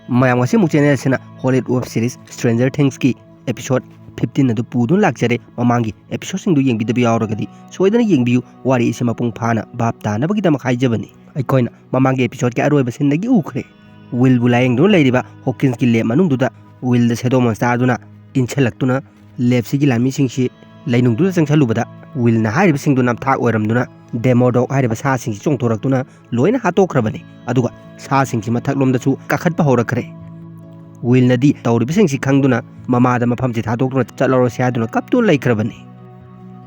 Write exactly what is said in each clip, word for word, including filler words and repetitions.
ꯃꯌꯥꯝ, ꯉꯁꯤꯃꯨꯛ ꯆꯦꯅꯦꯜ ꯑꯁꯤꯅ ꯍꯣꯂꯤꯋꯨꯗ ꯋꯦꯕ ꯁꯤꯔꯤꯁ ꯁ꯭ꯇ꯭ꯔꯦꯟꯖꯔ ꯊꯤꯡꯁꯀꯤ ꯑꯦꯄꯤꯁꯣꯗ ꯐꯤꯐꯇꯤꯟ ꯑꯗꯨ ꯄꯨꯗꯨꯅ ꯂꯥꯛꯆꯔꯦ꯫ ꯃꯃꯥꯡꯒꯤ ꯑꯦꯄꯤꯁꯣꯗꯁꯤꯡꯗꯨ ꯌꯦꯡꯕꯤꯗꯕ ꯌꯥꯎꯔꯒꯗꯤ ꯁꯣꯏꯗꯅ ꯌꯦꯡꯕꯤꯌꯨ꯫ ꯋꯥꯔꯤ ꯑꯁꯤ ꯃꯄꯨꯡ ꯐꯥꯅ ꯚꯥꯞ ꯇꯥꯅꯕꯒꯤꯗꯃꯛ ꯍꯥꯏꯖꯕꯅꯤ꯫ ꯑꯩꯈꯣꯏꯅ ꯃꯃꯥꯡꯒꯤ ꯑꯦꯄꯤꯁꯣꯗꯀꯤ ꯑꯔꯣꯏꯕ ꯁꯤꯟꯗꯒꯤ ꯎꯈ꯭ꯔꯦ꯫ ꯋꯤꯜꯕꯨ ꯂꯥꯌꯦꯡꯗꯨꯅ ꯂꯩꯔꯤꯕ ꯍꯣꯞꯀꯤꯟꯁꯀꯤ ꯂꯦꯕ ꯃꯅꯨꯡꯗꯨꯗ ꯋꯤꯜꯗ ꯁꯦꯗꯣ ꯃꯣꯟꯁꯇꯔꯗꯨꯅ ꯏꯟꯁꯤꯜꯂꯛꯇꯨꯅ ꯂꯦꯕꯁꯤꯒꯤ ꯂꯥꯟꯃꯤꯁꯤꯡꯁꯤ ꯂꯩꯅꯨꯡꯗꯨꯗ ꯆꯪꯁꯜꯂꯨꯕꯗ ꯋꯤꯜꯅ ꯍꯥꯏꯔꯤꯕꯁꯤꯡꯗꯨ ꯅꯝꯊꯥꯛ ꯑꯣꯏꯔꯝꯗꯨꯅ ꯗꯦꯃꯣꯗꯣꯛ ꯍꯥꯏꯔꯤꯕ ꯁꯥꯁꯤꯡꯁꯤ ꯆꯣꯡꯊꯣꯔꯛꯇꯨꯅ ꯂꯣꯏꯅ ꯍꯥꯠꯇꯣꯛꯈ꯭ꯔꯕꯅꯤ꯫ ꯑꯗꯨꯒ ꯁꯥꯁꯤꯡꯁꯤ ꯃꯊꯛꯂꯣꯝꯗꯁꯨ ꯀꯥꯈꯠꯄ ꯍꯧꯔꯛꯈ꯭ꯔꯦ꯫ ꯋꯤꯜꯅꯗꯤ ꯇꯧꯔꯤꯕꯁꯤꯡꯁꯤ ꯈꯪꯗꯨꯅ ꯃꯃꯥꯗ ꯃꯐꯝꯁꯤ ꯊꯥꯗꯣꯛꯇꯨꯅ ꯆꯠꯂꯔꯣꯏꯁꯤ ꯍꯥꯏꯗꯨꯅ ꯀꯞꯇꯨꯅ ꯂꯩꯈ꯭ꯔꯕꯅꯤ꯫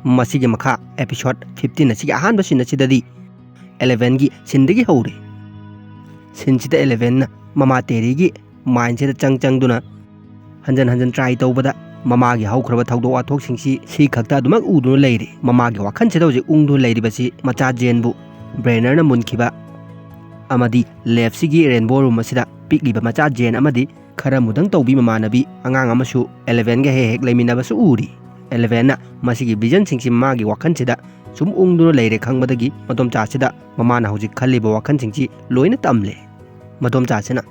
ꯃꯁꯤꯒꯤ ꯃꯈꯥ ꯑꯦꯄꯤꯁꯣꯗ ꯐꯤꯐꯇꯤꯟ ꯑꯁꯤꯒꯤ ꯑꯍꯥꯟꯕ ꯁꯤꯟ ꯑꯁꯤꯗꯗꯤ ꯑꯦꯂꯦꯚꯦꯟꯒꯤ ꯁꯤꯟꯗꯒꯤ ꯍꯧꯔꯦ꯫ ꯁꯤꯟꯁꯤꯗ ꯑꯦꯂꯦꯚꯦꯟꯅ ꯃꯃꯥ ꯇꯦꯔꯤꯒꯤ ꯃꯥꯏꯟꯁꯤꯗ ꯆꯪ ꯆꯪꯗꯨꯅ ꯍꯟꯖꯟ ꯍꯟꯖꯟ ꯇ꯭ꯔꯥꯏ ꯇꯧꯕꯗ ꯃꯃꯥꯒꯤ ꯍꯧꯈ꯭ꯔꯕ ꯊꯧꯗꯣꯛ ꯋꯥꯊꯣꯛꯁꯤꯡꯁꯤ ꯁꯤ ꯈꯛꯇ ꯑꯗꯨꯃꯛ ꯎꯗꯨꯅ ꯂꯩꯔꯦ꯫ ꯃꯃꯥꯒꯤ ꯋꯥꯈꯜꯁꯤꯗ ꯍꯧꯖꯤꯛ ꯎꯪꯗꯨꯅ ꯂꯩꯔꯤꯕꯁꯤ ꯃꯆꯥ ꯖꯦꯟꯕꯨ ꯕ꯭ꯔꯦꯅꯔꯅ ꯃꯨꯟꯈꯤꯕ ꯑꯃꯗꯤ ꯂꯦꯕꯁꯤꯒꯤ ꯔꯦꯟꯕꯣ ꯔꯨꯝ ꯑꯁꯤꯗ ꯄꯤꯛꯂꯤꯕ ꯃꯆꯥ ꯖꯦꯟ ꯑꯃꯗꯤ ꯈꯔ ꯃꯨꯗꯪ ꯇꯧꯕꯤ ꯃꯃꯥꯟꯅꯕꯤ ꯑꯉꯥꯡ ꯑꯃꯁꯨ ꯑꯦꯂꯦꯚꯦꯟꯒ ꯍꯦꯛ ꯍꯦꯛ ꯂꯩꯃꯤꯟꯅꯕꯁꯨ ꯎꯔꯤ꯫ ꯑꯦꯂꯦꯚꯦꯟꯅ ꯃꯁꯤꯒꯤ ꯚꯤꯖꯟꯁꯤꯡꯁꯤ ꯃꯃꯥꯒꯤ ꯋꯥꯈꯜꯁꯤꯗ ꯁꯨꯝ ꯎꯪꯗꯨꯅ ꯂꯩꯔꯦ ꯈꯪꯕꯗꯒꯤ ꯃꯗꯣꯝꯆꯥꯁꯤꯗ ꯃꯃꯥꯅ ꯍꯧꯖꯤꯛ ꯈꯜꯂꯤꯕ ꯋꯥꯈꯜꯁꯤꯡꯁꯤ ꯂꯣꯏꯅ ꯇꯝꯂꯦ꯫ ꯃꯗꯣꯝꯆꯥꯁꯤꯅ,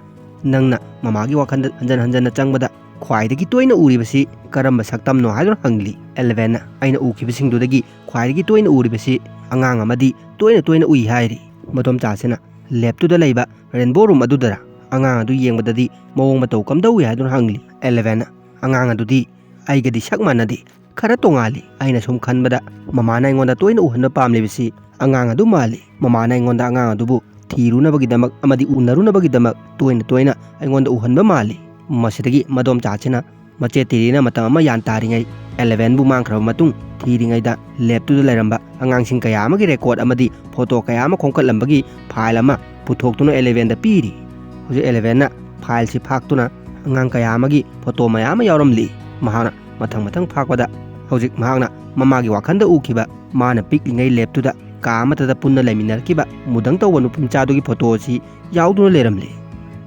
"ꯅꯪꯅ ꯃꯃꯥꯒꯤ ꯋꯥꯈꯜꯗ ꯍꯟꯖꯟ ꯍꯟꯖꯟꯅ ꯆꯪꯕꯗ ꯈ꯭ꯋꯥꯏꯗꯒꯤ ꯇꯣꯏꯅ ꯎꯔꯤꯕꯁꯤ ꯀꯔꯝꯕ ꯁꯛꯇꯝꯅꯣ?" ꯍꯥꯏꯗꯨꯅ ꯍꯪꯂꯤ꯫ ꯑꯦꯂꯦꯚꯦꯟꯅ, "ꯑꯩꯅ ꯎꯈꯤꯕꯁꯤꯡꯗꯨꯗꯒꯤ ꯈ꯭ꯋꯥꯏꯗꯒꯤ ꯇꯣꯏꯅ ꯎꯔꯤꯕꯁꯤ ꯑꯉꯥꯡ ꯑꯃꯗꯤ ꯇꯣꯏꯅ ꯇꯣꯏꯅ ꯎꯏ" ꯍꯥꯏꯔꯤ꯫ ꯃꯗꯣꯝꯆꯥꯁꯤꯅ, "ꯂꯦꯕꯇꯨꯗ ꯂꯩꯕ ꯔꯦꯟꯕꯣ ꯔꯨꯝ ꯑꯗꯨꯗꯔ? ꯑꯉꯥꯡ ꯑꯗꯨ ꯌꯦꯡꯕꯗꯗꯤ ꯃꯑꯣꯡ ꯃꯇꯧ ꯀꯝꯗꯧꯏ?" ꯍꯥꯏꯗꯨꯅ ꯍꯪꯂꯤ꯫ ꯑꯦꯂꯦꯚꯦꯟꯅ, "ꯑꯉꯥꯡ ꯑꯗꯨꯗꯤ ꯑꯩꯒꯗꯤ ꯁꯛ ꯃꯥꯟꯅꯗꯦ, ꯈꯔ ꯇꯣꯉꯥꯜꯂꯤ꯫ ꯑꯩꯅ ꯁꯨꯝ ꯈꯟꯕꯗ ꯃꯃꯥꯅ ꯑꯩꯉꯣꯟꯗ ꯇꯣꯏꯅ ꯎꯍꯟꯕ ꯄꯥꯝꯂꯤꯕꯁꯤ ꯑꯉꯥꯡ ꯑꯗꯨ ꯃꯥꯜꯂꯤ꯫ ꯃꯃꯥꯅ ꯑꯩꯉꯣꯟꯗ ꯑꯉꯥꯡ ꯑꯗꯨꯕꯨ ꯊꯤꯔꯨꯅꯕꯒꯤꯗꯃꯛ ꯑꯃꯗꯤ ꯎꯅꯔꯨꯅꯕꯒꯤꯗꯃꯛ ꯇꯣꯏꯅ ꯇꯣꯏꯅ ꯑꯩꯉꯣꯟꯗ ꯎꯍꯟꯕ ꯃꯥꯜꯂꯤ꯫" ꯃꯁꯤꯗꯒꯤ ꯃꯗꯣꯝꯆꯥꯁꯤꯅ ꯃꯆꯦ ꯇꯦꯔꯤꯅ ꯃꯇꯝ ꯑꯃ ꯌꯥꯟ ꯇꯥꯔꯤꯉꯩ ꯑꯦꯂꯦꯚꯦꯟꯕꯨ ꯃꯥꯡꯈ꯭ꯔꯕ ꯃꯇꯨꯡ ꯊꯤꯔꯤꯉꯩꯗ ꯂꯦꯕꯇꯨꯗ ꯂꯩꯔꯝꯕ ꯑꯉꯥꯡꯁꯤꯡ ꯀꯌꯥ ꯑꯃꯒꯤ ꯔꯦꯀꯣꯔꯗ ꯑꯃꯗꯤ ꯐꯣꯇꯣ ꯀꯌꯥ ꯑꯃ ꯈꯣꯝꯀꯠꯂꯝꯕꯒꯤ ꯐꯥꯏꯜ ꯑꯃ ꯄꯨꯊꯣꯛꯇꯨꯅ ꯑꯦꯂꯦꯚꯦꯟꯗ ꯄꯤꯔꯤ꯫ ꯍꯧꯖꯤꯛ ꯑꯦꯂꯦꯚꯦꯟꯅ ꯐꯥꯏꯜꯁꯤ ꯐꯥꯛꯇꯨꯅ ꯑꯉꯥꯡ ꯀꯌꯥ ꯑꯃꯒꯤ ꯐꯣꯇꯣ ꯃꯌꯥꯝ ꯑꯃ ꯌꯥꯎꯔꯝꯂꯤ꯫ ꯃꯍꯥꯛꯅ ꯃꯊꯪ ꯃꯊꯪ ꯐꯥꯛꯄꯗ ꯍꯧꯖꯤꯛ ꯃꯍꯥꯛꯅ ꯃꯃꯥꯒꯤ ꯋꯥꯈꯜꯗ ꯎꯈꯤꯕ ꯃꯥꯅ ꯄꯤꯛꯂꯤꯉꯩ ꯂꯦꯕꯇꯨꯗ ꯀꯥ ꯑꯃꯠꯇꯗ ꯄꯨꯟꯅ ꯂꯩꯃꯤꯟꯅꯔꯛꯈꯤꯕ ꯃꯨꯗꯪ ꯇꯧꯕ ꯅꯨꯄꯤ ꯃꯆꯥꯗꯨꯒꯤ ꯐꯣꯇꯣ ꯑꯁꯤ ꯌꯥꯎꯗꯨꯅ ꯂꯩꯔꯝꯂꯦ꯫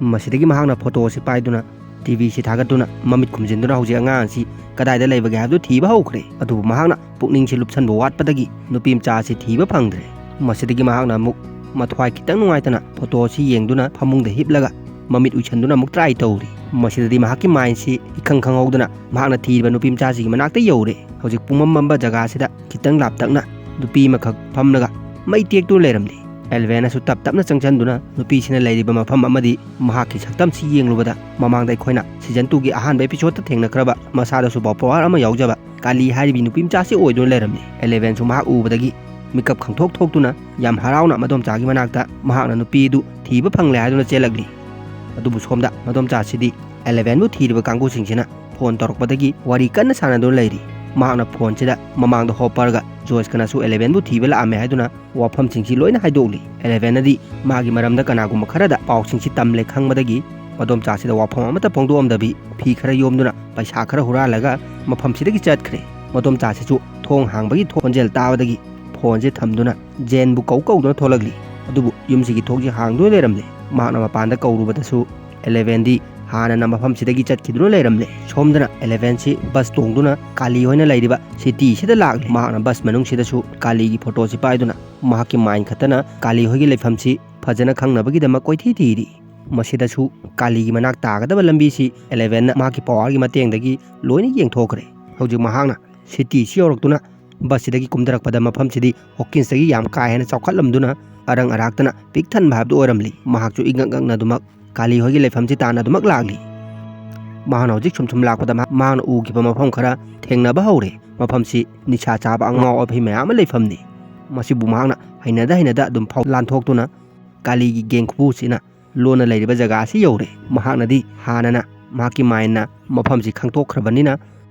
ꯃꯁꯤꯗꯒꯤ ꯃꯍꯥꯛꯅ ꯐꯣꯇꯣ ꯑꯁꯤ ꯄꯥꯏꯗꯨꯅ ꯇꯤꯚꯤꯁꯤ ꯊꯥꯒꯠꯇꯨꯅ ꯃꯃꯤꯠ ꯈꯨꯝꯖꯤꯟꯗꯨꯅ ꯍꯧꯖꯤꯛ ꯑꯉꯥꯡ ꯑꯁꯤ ꯀꯗꯥꯏꯗ ꯂꯩꯕꯒꯦ ꯍꯥꯏꯕꯗꯨ ꯊꯤꯕ ꯍꯧꯈ꯭ꯔꯦ꯫ ꯑꯗꯨꯕꯨ ꯃꯍꯥꯛꯅ ꯄꯨꯛꯅꯤꯡꯁꯤ ꯂꯨꯞꯁꯟꯕ ꯋꯥꯠꯄꯗꯒꯤ ꯅꯨꯄꯤ ꯃꯆꯥ ꯑꯁꯤ ꯊꯤꯕ ꯐꯪꯗ꯭ꯔꯦ꯫ ꯃꯁꯤꯗꯒꯤ ꯃꯍꯥꯛꯅ ꯑꯃꯨꯛ ꯃꯊ꯭ꯋꯥꯏ ꯈꯤꯇꯪ ꯅꯨꯡꯉꯥꯏꯇꯅ ꯐꯣꯇꯣ ꯑꯁꯤ ꯌꯦꯡꯗꯨꯅ ꯐꯃꯨꯡꯗ ꯍꯤꯞꯂꯒ ꯃꯃꯤꯠ ꯎꯏꯁꯟꯗꯨꯅ ꯑꯃꯨꯛ ꯇ꯭ꯔꯥꯏ ꯇꯧꯔꯤ꯫ ꯃꯁꯤꯗꯗꯤ ꯃꯍꯥꯛꯀꯤ ꯃꯥꯏꯟꯁꯤ ꯏꯈꯪ ꯈꯪꯍꯧꯗꯅ ꯃꯍꯥꯛꯅ ꯊꯤꯔꯤꯕ ꯅꯨꯄꯤ ꯃꯆꯥꯁꯤꯒꯤ ꯃꯅꯥꯛꯇ ꯌꯧꯔꯦ꯫ ꯍꯧꯖꯤꯛ ꯄꯨꯡꯃꯝ ꯃꯝꯕ ꯖꯒꯥꯁꯤꯗ ꯈꯤꯇꯪ ꯂꯥꯞꯇꯛꯅ ꯅꯨꯄꯤ ꯑꯃꯈꯛ ꯐꯝꯂꯒ ꯃꯩ ꯇꯦꯛꯇꯨꯅ ꯂꯩꯔꯝꯂꯤ꯫ ꯑꯦꯂꯦꯚꯦꯟꯅꯁꯨ ꯇꯞ ꯇꯞꯅ ꯆꯪꯁꯤꯟꯗꯨꯅ ꯅꯨꯄꯤꯁꯤꯅ ꯂꯩꯔꯤꯕ ꯃꯐꯝ ꯑꯃꯗꯤ ꯃꯍꯥꯛꯀꯤ ꯁꯛꯇꯝꯁꯤ ꯌꯦꯡꯂꯨꯕꯗ, ꯃꯃꯥꯡꯗ ꯑꯩꯈꯣꯏꯅ ꯁꯤꯖꯟ ꯇꯨꯒꯤ ꯑꯍꯥꯟꯕ ꯑꯦꯄꯤꯁꯣꯗꯇ ꯊꯦꯡꯅꯈ꯭ꯔꯕ ꯃꯁꯥꯗꯁꯨ ꯄꯥꯎ ꯄꯋꯥꯔ ꯑꯃ ꯌꯥꯎꯖꯕ ꯀꯥꯂꯤ ꯍꯥꯏꯔꯤꯕꯤ ꯅꯨꯄꯤ ꯃꯆꯥꯁꯤ ꯑꯣꯏꯗꯨꯅ ꯂꯩꯔꯝꯂꯤ꯫ ꯑꯦꯂꯦꯚꯦꯟꯁꯨ ꯃꯍꯥꯛ ꯎꯕꯗꯒꯤ ꯃꯤꯀꯞ ꯈꯪꯊꯣꯛ ꯊꯣꯛꯇꯨꯅ ꯌꯥꯝ ꯍꯔꯥꯎꯅ ꯃꯗꯣꯝꯆꯥꯒꯤ ꯃꯅꯥꯛꯇ ꯃꯍꯥꯛꯅ ꯅꯨꯄꯤꯗꯨ ꯊꯤꯕ ꯐꯪꯂꯦ ꯍꯥꯏꯗꯨꯅ ꯆꯦꯜꯂꯛꯂꯤ꯫ ꯑꯗꯨꯕꯨ ꯁꯣꯝꯗ ꯃꯗꯣꯝꯆꯥꯁꯤꯗꯤ ꯑꯦꯂꯦꯚꯦꯟꯕꯨ ꯊꯤꯔꯤꯕ ꯀꯥꯡꯕꯨꯁꯤꯡꯁꯤꯅ ꯐꯣꯟ ꯇꯧꯔꯛꯄꯗꯒꯤ ꯋꯥꯔꯤ ꯀꯟꯅ ꯁꯥꯟꯅꯗꯨꯅ ꯂꯩꯔꯤ꯫ ꯃꯍꯥꯛꯅ ꯐꯣꯟꯁꯤꯗ ꯃꯃꯥꯡꯗ ꯍꯣꯄꯔꯒ ꯖꯣꯏꯁꯀꯅꯁꯨ ꯑꯦꯂꯦꯚꯦꯟꯕꯨ ꯊꯤꯕ ꯂꯥꯛꯑꯝꯃꯦ ꯍꯥꯏꯗꯨꯅ ꯋꯥꯐꯝꯁꯤꯡꯁꯤ ꯂꯣꯏꯅ ꯍꯥꯏꯗꯣꯛꯂꯤ꯫ ꯑꯦꯂꯦꯚꯦꯟꯅꯗꯤ ꯃꯥꯒꯤ ꯃꯔꯝꯗ ꯀꯅꯥꯒꯨꯝꯕ ꯈꯔꯗ ꯄꯥꯎꯁꯤꯡꯁꯤ ꯇꯝꯂꯦ ꯈꯪꯕꯗꯒꯤ ꯃꯗꯣꯝꯆꯥꯁꯤꯗ ꯋꯥꯐꯝ ꯑꯃꯠꯇ ꯐꯣꯡꯗꯣꯛꯑꯝꯗꯕꯤ ꯐꯤ ꯈꯔ ꯌꯣꯝꯗꯨꯅ ꯄꯩꯁꯥ ꯈꯔ ꯍꯨꯔꯥꯜꯂꯒ ꯃꯐꯝꯁꯤꯗꯒꯤ ꯆꯠꯈ꯭ꯔꯦ꯫ ꯃꯗꯣꯝꯆꯥꯁꯤꯁꯨ ꯊꯣꯡ ꯍꯥꯡꯕꯒꯤ ꯈꯣꯟꯖꯦꯜ ꯇꯥꯕꯗꯒꯤ ꯐꯣꯟꯁꯦ ꯊꯝꯗꯨꯅ ꯖꯦꯟꯕꯨ ꯀꯧ ꯀꯧꯗꯨꯅ ꯊꯣꯛꯂꯛꯂꯤ꯫ ꯑꯗꯨꯕꯨ ꯌꯨꯝꯁꯤꯒꯤ ꯊꯣꯡꯁꯤ ꯍꯥꯡꯗꯨꯅ ꯂꯩꯔꯝꯂꯦ꯫ ꯃꯍꯥꯛꯅ ꯃꯄꯥꯟꯗ ꯀꯧꯔꯨꯕꯗꯁꯨ ꯑꯦꯂꯦꯚꯦꯟꯗꯤ ꯍꯥꯟꯅꯅ ꯃꯐꯝꯁꯤꯗꯒꯤ ꯆꯠꯈꯤꯗꯨꯅ ꯂꯩꯔꯝꯂꯦ꯫ ꯁꯣꯝꯗꯅ ꯑꯦꯂꯦꯚꯦꯟꯁꯤ ꯕꯁ ꯇꯣꯡꯗꯨꯅ ꯀꯥꯂꯤ ꯍꯣꯏꯅ ꯂꯩꯔꯤꯕ ꯁꯤꯇꯤꯁꯤꯗ ꯂꯥꯛꯂꯤ꯫ ꯃꯍꯥꯛꯅ ꯕꯁ ꯃꯅꯨꯡꯁꯤꯗꯁꯨ ꯀꯥꯂꯤꯒꯤ ꯐꯣꯇꯣꯁꯤ ꯄꯥꯏꯗꯨꯅ ꯃꯍꯥꯛꯀꯤ ꯃꯥꯏꯟ ꯈꯛꯇꯅ ꯀꯥꯂꯤ ꯍꯣꯏꯒꯤ ꯂꯩꯐꯝꯁꯤ ꯐꯖꯅ ꯈꯪꯅꯕꯒꯤꯗꯃꯛ ꯀꯣꯏꯊꯤ ꯊꯤꯔꯤ꯫ ꯃꯁꯤꯗꯁꯨ ꯀꯥꯂꯤꯒꯤ ꯃꯅꯥꯛ ꯇꯥꯒꯗꯕ ꯂꯝꯕꯤꯁꯤ ꯑꯦꯂꯦꯚꯦꯟꯅ ꯃꯍꯥꯛꯀꯤ ꯄꯋꯥꯔꯒꯤ ꯃꯇꯦꯡꯗꯒꯤ ꯂꯣꯏꯅ ꯌꯦꯡꯊꯣꯛꯈ꯭ꯔꯦ꯫ ꯍꯧꯖꯤꯛ ꯃꯍꯥꯛꯅ ꯁꯤꯇꯤꯁꯤ ꯌꯧꯔꯛꯇꯨꯅ ꯕꯁꯁꯤꯗꯒꯤ ꯀꯨꯝꯊꯔꯛꯄꯗ ꯃꯐꯝꯁꯤꯗꯤ ꯍꯣꯀꯤꯟꯁꯇꯒꯤ ꯌꯥꯝ ꯀꯥ ꯍꯦꯟꯅ ꯆꯥꯎꯈꯠꯂꯝꯗꯨꯅ ꯑꯔꯪ ꯑꯔꯥꯛꯇꯅ ꯄꯤꯛ ꯊꯟꯕ ꯍꯥꯏꯕꯗꯨ ꯑꯣꯏꯔꯝꯂꯤ꯫ ꯃꯍꯥꯛꯁꯨ ꯏꯉꯛ ꯉꯛꯅꯗꯨꯃꯛ ꯀꯥꯂꯤ ꯍꯣꯏꯒꯤ ꯂꯩꯐꯝꯁꯤ ꯇꯥꯟꯅ ꯑꯗꯨꯃꯛ ꯂꯥꯛꯂꯤ꯫ ꯃꯍꯥꯛꯅ ꯍꯧꯖꯤꯛ ꯁꯨꯝ ꯁꯨꯝ ꯂꯥꯛꯄꯗ ꯃꯍꯥꯛ-, ꯃꯍꯥꯛꯅ ꯎꯈꯤꯕ ꯃꯐꯝ ꯈꯔ ꯊꯦꯡꯅꯕ ꯍꯧꯔꯦ꯫ ꯃꯐꯝꯁꯤ ꯅꯤꯁꯥ ꯆꯥꯕ ꯑꯉꯥꯎ ꯑꯐꯩ ꯃꯌꯥꯝ ꯑꯃ ꯂꯩꯐꯝꯅꯤ꯫ ꯃꯁꯤꯕꯨ ꯃꯍꯥꯛꯅ ꯍꯩꯅꯗ ꯍꯩꯅꯗ ꯑꯗꯨꯝ ꯐꯥꯎ ꯂꯥꯟꯊꯣꯛꯇꯨꯅ ꯀꯥꯂꯤꯒꯤ ꯒꯦꯡ ꯈꯨꯕꯨꯁꯤꯅ ꯂꯣꯟꯅ ꯂꯩꯔꯤꯕ ꯖꯒꯥ ꯑꯁꯤ ꯌꯧꯔꯦ꯫ ꯃꯍꯥꯛꯅꯗꯤ ꯍꯥꯟꯅꯅ ꯃꯍꯥꯛꯀꯤ ꯃꯥꯏꯟꯅ ꯃꯐꯝꯁꯤ ꯈꯪꯗꯣꯛꯈ꯭ꯔꯕꯅꯤꯅ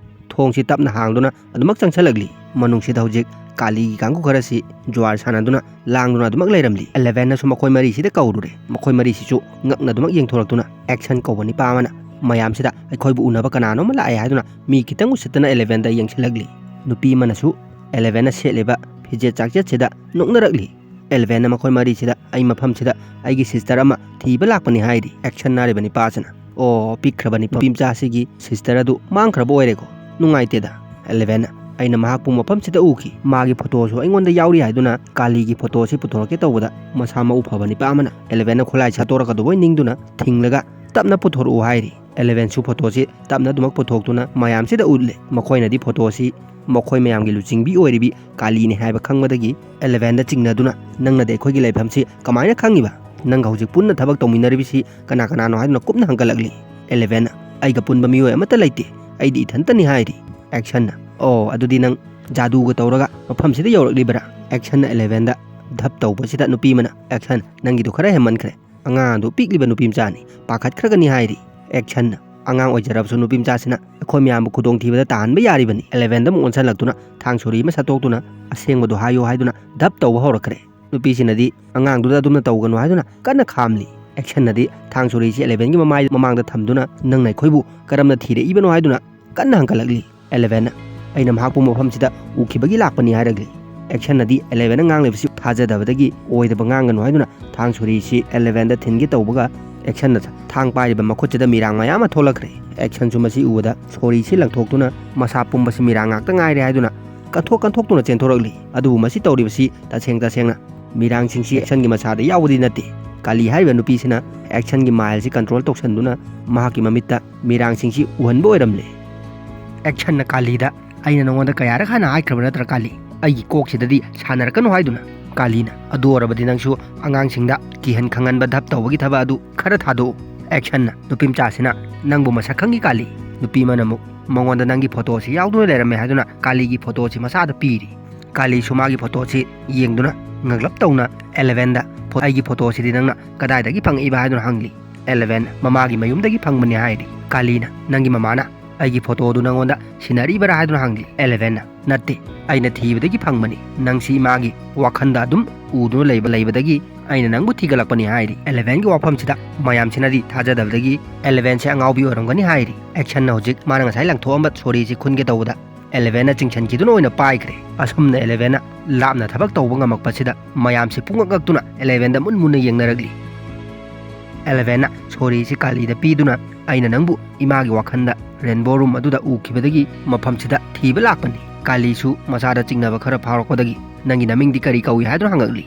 ꯊꯣꯡꯁꯤ ꯇꯞꯅ ꯍꯥꯡꯗꯨꯅ ꯑꯗꯨꯃꯛ ꯆꯪꯁꯤꯜꯂꯛꯂꯤ꯫ ꯃꯅꯨꯡꯁꯤꯗ ꯍꯧꯖꯤꯛ ꯀꯥꯂꯤꯒꯤ ꯀꯥꯡꯕꯨ ꯈꯔꯁꯤ ꯖꯨꯋꯥꯔ ꯁꯥꯟꯅꯗꯨꯅ ꯂꯥꯡꯗꯨꯅ ꯑꯗꯨꯃꯛ ꯂꯩꯔꯝꯂꯤ꯫ ꯑꯦꯂꯦꯚꯦꯟꯅꯁꯨ ꯃꯈꯣꯏ ꯃꯔꯤꯁꯤꯗ ꯀꯧꯔꯨꯔꯦ꯫ ꯃꯈꯣꯏ ꯃꯔꯤꯁꯤꯁꯨ ꯉꯛꯅ ꯑꯗꯨꯃꯛ ꯌꯦꯡꯊꯣꯔꯛꯇꯨꯅ ꯑꯦꯛꯁꯟ ꯀꯧꯕ ꯅꯤꯄꯥ ꯑꯃꯅ ꯃꯌꯥꯝꯁꯤꯗ ꯑꯩꯈꯣꯏꯕꯨ ꯎꯅꯕ ꯀꯅꯥꯅꯣꯝ ꯂꯥꯛꯑꯦ ꯍꯥꯏꯗꯨꯅ ꯃꯤ ꯈꯤꯇꯪ ꯎꯁꯤꯠꯇꯅ ꯑꯦꯂꯦꯚꯦꯟꯗ ꯌꯦꯡꯁꯤꯜꯂꯛꯂꯤ꯫ ꯅꯨꯄꯤ ꯑꯃꯅꯁꯨ ꯑꯦꯂꯦꯚꯦꯟꯅ ꯁꯦꯠꯂꯤꯕ ꯐꯤꯖꯦꯠ ꯆꯥꯛꯆꯦꯠꯁꯤꯗ ꯅꯣꯛꯅꯔꯛꯂꯤ꯫ ꯑꯦꯂꯦꯚꯦꯟꯅ ꯃꯈꯣꯏ ꯃꯔꯤꯁꯤꯗ ꯑꯩ ꯃꯐꯝꯁꯤꯗ ꯑꯩꯒꯤ ꯁꯤꯁꯇꯔ ꯑꯃ ꯊꯤꯕ ꯂꯥꯛꯄꯅꯤ ꯍꯥꯏꯔꯤ꯫ ꯑꯦꯛꯁꯟ ꯅꯥꯔꯤꯕ ꯅꯤꯄꯥꯁꯤꯅ, "ꯑꯣ, ꯄꯤꯛꯈ꯭ꯔꯕ ꯅꯨꯄꯤ ꯃꯆꯥꯁꯤꯒꯤ ꯁꯤꯁꯇꯔ ꯑꯗꯨ ꯃꯥꯡꯈ꯭ꯔꯕ ꯑꯣꯏꯔꯦꯀꯣ꯫ ꯅꯨꯡꯉꯥꯏꯇꯦꯗ꯫" ꯑꯦꯂꯦꯚꯦꯟꯅ ꯑꯩꯅ ꯃꯍꯥꯛꯄꯨ ꯃꯐꯝꯁꯤꯗ ꯎꯈꯤ꯫ ꯃꯥꯒꯤ ꯐꯣꯇꯣꯁꯨ ꯑꯩꯉꯣꯟꯗ ꯌꯥꯎꯔꯤ ꯍꯥꯏꯗꯨꯅ ꯀꯥꯂꯤꯒꯤ ꯐꯣꯇꯣꯁꯤ ꯄꯨꯊꯣꯔꯛꯀꯦ ꯇꯧꯕꯗ, ꯃꯁꯥ ꯃꯎ ꯐꯕ ꯅꯤꯄꯥ ꯑꯃꯅ ꯑꯦꯂꯦꯚꯦꯟꯅ ꯈꯨꯠꯂꯥꯏ ꯁꯠꯇꯣꯔꯛꯀꯗꯧꯕꯩ ꯅꯤꯡꯗꯨꯅ ꯊꯤꯡꯂꯒ "ꯇꯞꯅ ꯄꯨꯊꯣꯔꯛꯎ" ꯍꯥꯏꯔꯤ꯫ ꯑꯦꯂꯦꯚꯦꯟꯁꯨ ꯐꯣꯇꯣꯁꯤ ꯇꯞꯅ ꯑꯗꯨꯃꯛ ꯄꯨꯊꯣꯛꯇꯨꯅ ꯃꯌꯥꯝꯁꯤꯗ ꯎꯠꯂꯦ꯫ ꯃꯈꯣꯏꯅꯗꯤ ꯐꯣꯇꯣꯁꯤ ꯃꯈꯣꯏ ꯃꯌꯥꯝꯒꯤ ꯂꯨꯆꯤꯡꯕꯤ ꯑꯣꯏꯔꯤꯕꯤ ꯀꯥꯂꯤꯅꯤ ꯍꯥꯏꯕ ꯈꯪꯕꯗꯒꯤ ꯑꯦꯂꯦꯚꯦꯟꯗ ꯆꯤꯡꯅꯗꯨꯅ, "ꯅꯪꯅꯗꯤ ꯑꯩꯈꯣꯏꯒꯤ ꯂꯩꯐꯝꯁꯤ ꯀꯃꯥꯏꯅ ꯈꯪꯉꯤꯕ? ꯅꯪꯒ ꯍꯧꯖꯤꯛ ꯄꯨꯟꯅ ꯊꯕꯛ ꯇꯧꯃꯤꯟꯅꯔꯤꯕꯁꯤ ꯀꯅꯥ ꯀꯅꯥꯅꯣ?" ꯍꯥꯏꯗꯨꯅ ꯀꯨꯞꯅ ꯍꯪꯒꯠꯂꯛꯂꯤ꯫ ꯑꯦꯂꯦꯚꯦꯟꯅ, "ꯑꯩꯒ ꯄꯨꯟꯕ ꯃꯤꯑꯣꯏ ꯑꯃꯠꯇ ꯂꯩꯇꯦ, ꯑꯩꯗꯤ ꯏꯊꯟꯇꯅꯤ" ꯍꯥꯏꯔꯤ꯫ ꯑꯦꯛꯁꯟꯅ, "ꯑꯣ, ꯑꯗꯨꯗꯤ ꯅꯪ ꯖꯥꯗꯨꯒ ꯇꯧꯔꯒ ꯃꯐꯝꯁꯤꯗ ꯌꯧꯔꯛꯂꯤꯕꯔꯥ?" ꯑꯦꯛꯁꯟꯅ ꯑꯦꯂꯦꯚꯦꯟꯗ ꯙꯞ ꯇꯧꯕꯁꯤꯗ ꯅꯨꯄꯤ ꯑꯃꯅ, "ꯑꯦꯛꯁꯟ, ꯅꯪꯒꯤꯗꯨ ꯈꯔ ꯍꯦꯟꯃꯟꯈ꯭ꯔꯦ꯫ ꯑꯉꯥꯡ ꯑꯗꯨ ꯄꯤꯛꯂꯤꯕ ꯅꯨꯄꯤ ꯃꯆꯥꯅꯤ, ꯄꯥꯈꯠꯈ꯭ꯔꯒꯅꯤ" ꯍꯥꯏꯔꯤ꯫ ꯑꯦꯛꯁꯟꯅ, "ꯑꯉꯥꯡ ꯑꯣꯏꯖꯔꯕꯁꯨ ꯅꯨꯄꯤ ꯃꯆꯥꯁꯤꯅ ꯑꯩꯈꯣꯏ ꯃꯌꯥꯝꯕꯨ ꯈꯨꯗꯣꯡꯊꯤꯕꯗ ꯇꯥꯍꯟꯕ ꯌꯥꯔꯤꯕꯅꯤ"꯫ ꯑꯦꯂꯦꯚꯦꯟꯗ ꯑꯃꯨꯛ ꯑꯣꯟꯁꯤꯜꯂꯛꯇꯨꯅ ꯊꯥꯡ ꯁꯣꯔꯤ ꯑꯃ ꯁꯠꯇꯣꯛꯇꯨꯅ "ꯑꯁꯦꯡꯕꯗꯨ ꯍꯥꯏꯌꯨ" ꯍꯥꯏꯗꯨꯅ ꯙꯞ ꯇꯧꯕ ꯍꯧꯔꯛꯈ꯭ꯔꯦ꯫ ꯅꯨꯄꯤꯁꯤꯅꯗꯤ ꯑꯉꯥꯡꯗꯨꯗ ꯑꯗꯨꯝꯅ ꯇꯧꯒꯅꯨ ꯍꯥꯏꯗꯨꯅ ꯀꯟꯅ ꯈꯥꯝꯂꯤ꯫ ꯑꯦꯛꯁꯟꯅꯗꯤ ꯊꯥꯡ ꯁꯣꯔꯤꯁꯤ ꯑꯦꯂꯦꯚꯦꯟꯒꯤ ꯃꯃꯥꯏ ꯃꯃꯥꯡꯗ ꯊꯝꯗꯨꯅ, "ꯅꯪꯅ ꯑꯩꯈꯣꯏꯕꯨ ꯀꯔꯝꯅ ꯊꯤꯔꯛꯏꯕꯅꯣ?" ꯍꯥꯏꯗꯨꯅ ꯀꯟꯅ ꯍꯪꯒꯠꯂꯛꯂꯤ꯫ ꯑꯦꯂꯦꯚꯦꯟꯅ, "ꯑꯩꯅ ꯃꯍꯥꯛꯄꯨ ꯃꯐꯝꯁꯤꯗ ꯎꯈꯤꯕꯒꯤ ꯂꯥꯛꯄꯅꯤ" ꯍꯥꯏꯔꯛꯂꯤ꯫ ꯑꯦꯛꯁꯟꯅꯗꯤ ꯑꯦꯂꯦꯚꯦꯟꯅ ꯉꯥꯡꯂꯤꯕꯁꯤ ꯊꯥꯖꯗꯕꯗꯒꯤ ꯑꯣꯏꯗꯕ ꯉꯥꯡꯒꯅꯨ ꯍꯥꯏꯗꯨꯅ ꯊꯥꯡ ꯁꯣꯔꯤꯁꯤ ꯑꯦꯂꯦꯚꯦꯟꯗ ꯊꯤꯟꯒꯦ ꯇꯧꯕꯒ, ꯑꯦꯛꯁꯟꯅ ꯊꯥꯡ ꯄꯥꯏꯔꯤꯕ ꯃꯈꯨꯠꯁꯤꯗ ꯃꯤꯔꯥꯡ ꯃꯌꯥꯝ ꯑꯃ ꯊꯣꯛꯂꯛꯈ꯭ꯔꯦ꯫ ꯑꯦꯛꯁꯟꯁꯨ ꯃꯁꯤ ꯎꯕꯗ ꯁꯣꯔꯤꯁꯤ ꯂꯪꯊꯣꯛꯇꯨꯅ ꯃꯁꯥ ꯄꯨꯝꯕꯁꯤ ꯃꯤꯔꯥꯡ ꯉꯥꯛꯇ ꯉꯥꯏꯔꯦ ꯍꯥꯏꯗꯨꯅ ꯀꯟꯊꯣꯛ ꯀꯟꯊꯣꯛꯇꯨꯅ ꯆꯦꯟꯊꯣꯔꯛꯂꯤ꯫ ꯑꯗꯨꯕꯨ ꯃꯁꯤ ꯇꯧꯔꯤꯕꯁꯤ ꯇꯁꯦꯡ ꯇꯁꯦꯡꯅ ꯃꯤꯔꯥꯡꯁꯤꯡꯁꯤ ꯑꯦꯛꯁꯟꯒꯤ ꯃꯁꯥꯗ ꯌꯥꯎꯕꯗꯤ ꯅꯠꯇꯦ꯫ ꯀꯥꯂꯤ ꯍꯥꯏꯔꯤꯕ ꯅꯨꯄꯤꯁꯤꯅ ꯑꯦꯛꯁꯟꯒꯤ ꯃꯥꯏꯜꯁꯤ ꯀꯟꯇ꯭ꯔꯣꯜ ꯇꯧꯁꯟꯗꯨꯅ ꯃꯍꯥꯛꯀꯤ ꯃꯃꯤꯠꯇ ꯃꯤꯔꯥꯡꯁꯤꯡꯁꯤ ꯎꯍꯟꯕ ꯑꯣꯏꯔꯝꯂꯦ꯫ ꯑꯦꯛꯁꯟꯅ ꯀꯥꯂꯤꯗ, "ꯑꯩꯅ ꯅꯉꯣꯟꯗ ꯀꯌꯥꯔꯛ ꯍꯥꯟꯅ ꯍꯥꯏꯈ꯭ꯔꯕ ꯅꯠꯇ꯭ꯔ ꯀꯥꯂꯤ, ꯑꯩꯒꯤ ꯀꯣꯛꯁꯤꯗꯗꯤ ꯁꯥꯟꯅꯔꯛꯀꯅꯨ ꯍꯥꯏꯗꯨꯅ?" ꯀꯥꯂꯤꯅ, "ꯑꯗꯨ ꯑꯣꯏꯔꯕꯗꯤ ꯅꯪꯁꯨ ꯑꯉꯥꯡꯁꯤꯡꯗ ꯀꯤꯍꯟ ꯈꯪꯍꯟꯕ ꯙꯞ ꯇꯧꯕꯒꯤ ꯊꯕꯛ ꯑꯗꯨ ꯈꯔ ꯊꯥꯗꯣꯛꯎ"꯫ ꯑꯦꯛꯁꯟꯅ, "ꯅꯨꯄꯤ ꯃꯆꯥꯁꯤꯅ ꯅꯪꯕꯨ ꯃꯁꯛ ꯈꯪꯉꯤ ꯀꯥꯂꯤ"꯫ ꯅꯨꯄꯤ ꯑꯃꯅ ꯑꯃꯨꯛ ꯃꯉꯣꯟꯗ ꯅꯪꯒꯤ ꯐꯣꯇꯣꯁꯤ ꯌꯥꯎꯗꯨꯅ ꯂꯩꯔꯝꯃꯦ ꯍꯥꯏꯗꯨꯅ ꯀꯥꯂꯤꯒꯤ ꯐꯣꯇꯣꯁꯤ ꯃꯁꯥꯗ ꯄꯤꯔꯤ꯫ ꯀꯥꯂꯤꯁꯨ ꯃꯥꯒꯤ ꯐꯣꯇꯣꯁꯤ ꯌꯦꯡꯗꯨꯅ ꯉꯛꯂꯞ ꯇꯧꯅ ꯑꯦꯂꯦꯚꯦꯟꯗ, "ꯐꯣ-, ꯑꯩꯒꯤ ꯐꯣꯇꯣꯁꯤꯗꯤ ꯅꯪꯅ ꯀꯗꯥꯏꯗꯒꯤ ꯐꯪꯉꯛꯏꯕ?" ꯍꯥꯏꯗꯨꯅ ꯍꯪꯂꯤ꯫ ꯑꯦꯂꯦꯚꯦꯟ, "ꯃꯃꯥꯒꯤ ꯃꯌꯨꯝꯗꯒꯤ ꯐꯪꯕꯅꯤ" ꯍꯥꯏꯔꯤ꯫ ꯀꯥꯂꯤꯅ, "ꯅꯪꯒꯤ ꯃꯃꯥꯅ ꯑꯩꯒꯤ ꯐꯣꯇꯣꯗꯨ ꯅꯪꯉꯣꯟꯗ ꯁꯤꯟꯅꯔꯤꯕꯔꯥ?" ꯍꯥꯏꯗꯨꯅ ꯍꯪꯂꯤ꯫ ꯑꯦꯂꯦꯚꯦꯟꯅ, "ꯅꯠꯇꯦ, ꯑꯩꯅ ꯊꯤꯕꯗꯒꯤ ꯐꯪꯕꯅꯤ꯫ ꯅꯪꯁꯤ ꯏꯃꯥꯒꯤ ꯋꯥꯈꯟꯗ ꯑꯗꯨꯝ ꯎꯗꯨꯅ ꯂꯩꯕ, ꯂꯩꯕꯗꯒꯤ ꯑꯩꯅ ꯅꯪꯕꯨ ꯊꯤꯒꯠꯂꯛꯄꯅꯤ" ꯍꯥꯏꯔꯤ꯫ ꯑꯦꯂꯦꯚꯦꯟꯒꯤ ꯋꯥꯐꯝꯁꯤꯗ ꯃꯌꯥꯝꯁꯤꯅꯗꯤ ꯊꯥꯖꯗꯕꯗꯒꯤ ꯑꯦꯂꯦꯚꯦꯟꯁꯦ ꯑꯉꯥꯎꯕꯤ ꯑꯣꯏꯔꯝꯒꯅꯤ ꯍꯥꯏꯔꯤ꯫ ꯑꯦꯛꯁꯟꯅ ꯍꯧꯖꯤꯛ ꯃꯥꯅ ꯉꯁꯥꯏ ꯂꯪꯊꯣꯛꯑꯝꯕ ꯁꯣꯔꯤꯁꯤ ꯈꯨꯟꯒꯦ ꯇꯧꯕꯗ ꯑꯦꯂꯦꯚꯦꯟꯅ ꯆꯤꯡꯁꯤꯟꯈꯤꯗꯨꯅ ꯑꯣꯏꯅ ꯄꯥꯏꯈ꯭ꯔꯦ꯫ ꯑꯁꯨꯝꯅ ꯑꯦꯂꯦꯚꯦꯟꯅ ꯂꯥꯞꯅ ꯊꯕꯛ ꯇꯧꯕ ꯉꯝꯃꯛꯄꯁꯤꯗ ꯃꯌꯥꯝꯁꯤ ꯄꯨꯡꯉꯛ ꯉꯛꯇꯨꯅ ꯑꯦꯂꯦꯚꯦꯟꯗ ꯃꯨꯟ ꯃꯨꯟꯅ ꯌꯦꯡꯅꯔꯛꯂꯤ꯫ ꯑꯦꯂꯦꯚꯦꯟꯅ ꯁꯣꯔꯤꯁꯤ ꯀꯥꯂꯤꯗ ꯄꯤꯗꯨꯅ, "ꯑꯩꯅ ꯅꯪꯕꯨ ꯏꯃꯥꯒꯤ ꯋꯥꯈꯜꯗ ꯔꯦꯟꯕꯣ ꯔꯨꯝ ꯑꯗꯨꯗ ꯎꯈꯤꯕꯗꯒꯤ ꯃꯐꯝꯁꯤꯗ ꯊꯤꯕ ꯂꯥꯛꯄꯅꯤ꯫ ꯀꯥꯂꯤꯁꯨ ꯃꯁꯥꯗ ꯆꯤꯡꯅꯕ ꯈꯔ ꯐꯥꯎꯔꯛꯄꯗꯒꯤ, "ꯅꯪꯒꯤ ꯅꯃꯤꯡꯗꯤ ꯀꯔꯤ ꯀꯧꯏ?" ꯍꯥꯏꯗꯨꯅ ꯍꯪꯉꯛꯂꯤ꯫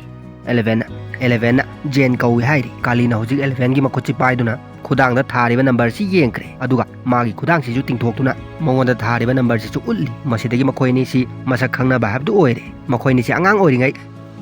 ꯑꯦꯂꯦꯚꯦꯟꯅ, "ꯑꯦꯂꯦꯚꯦꯟꯅ ꯖꯦꯟ ꯀꯧꯏ" ꯍꯥꯏꯔꯤ꯫ ꯀꯥꯂꯤꯅ ꯍꯧꯖꯤꯛ ꯑꯦꯂꯦꯚꯦꯟꯒꯤ ꯃꯈꯨꯠꯁꯤ ꯄꯥꯏꯗꯨꯅ ꯈꯨꯗꯥꯡꯗ ꯊꯥꯔꯤꯕ ꯅꯝꯕꯔꯁꯤ ꯌꯦꯡꯈ꯭ꯔꯦ꯫ ꯑꯗꯨꯒ ꯃꯥꯒꯤ ꯈꯨꯗꯥꯡꯁꯤꯁꯨ ꯇꯤꯡꯊꯣꯛꯇꯨꯅ ꯃꯉꯣꯟꯗ ꯊꯥꯔꯤꯕ ꯅꯝꯕꯔꯁꯤꯁꯨ ꯎꯠꯂꯤ꯫ ꯃꯁꯤꯗꯒꯤ ꯃꯈꯣꯏ ꯑꯅꯤꯁꯤ ꯃꯁꯛ ꯈꯪꯅꯕ ꯍꯥꯏꯕꯗꯨ ꯑꯣꯏꯔꯦ꯫ ꯃꯈꯣꯏ ꯑꯅꯤꯁꯤ ꯑꯉꯥꯡ ꯑꯣꯏꯔꯤꯉꯩ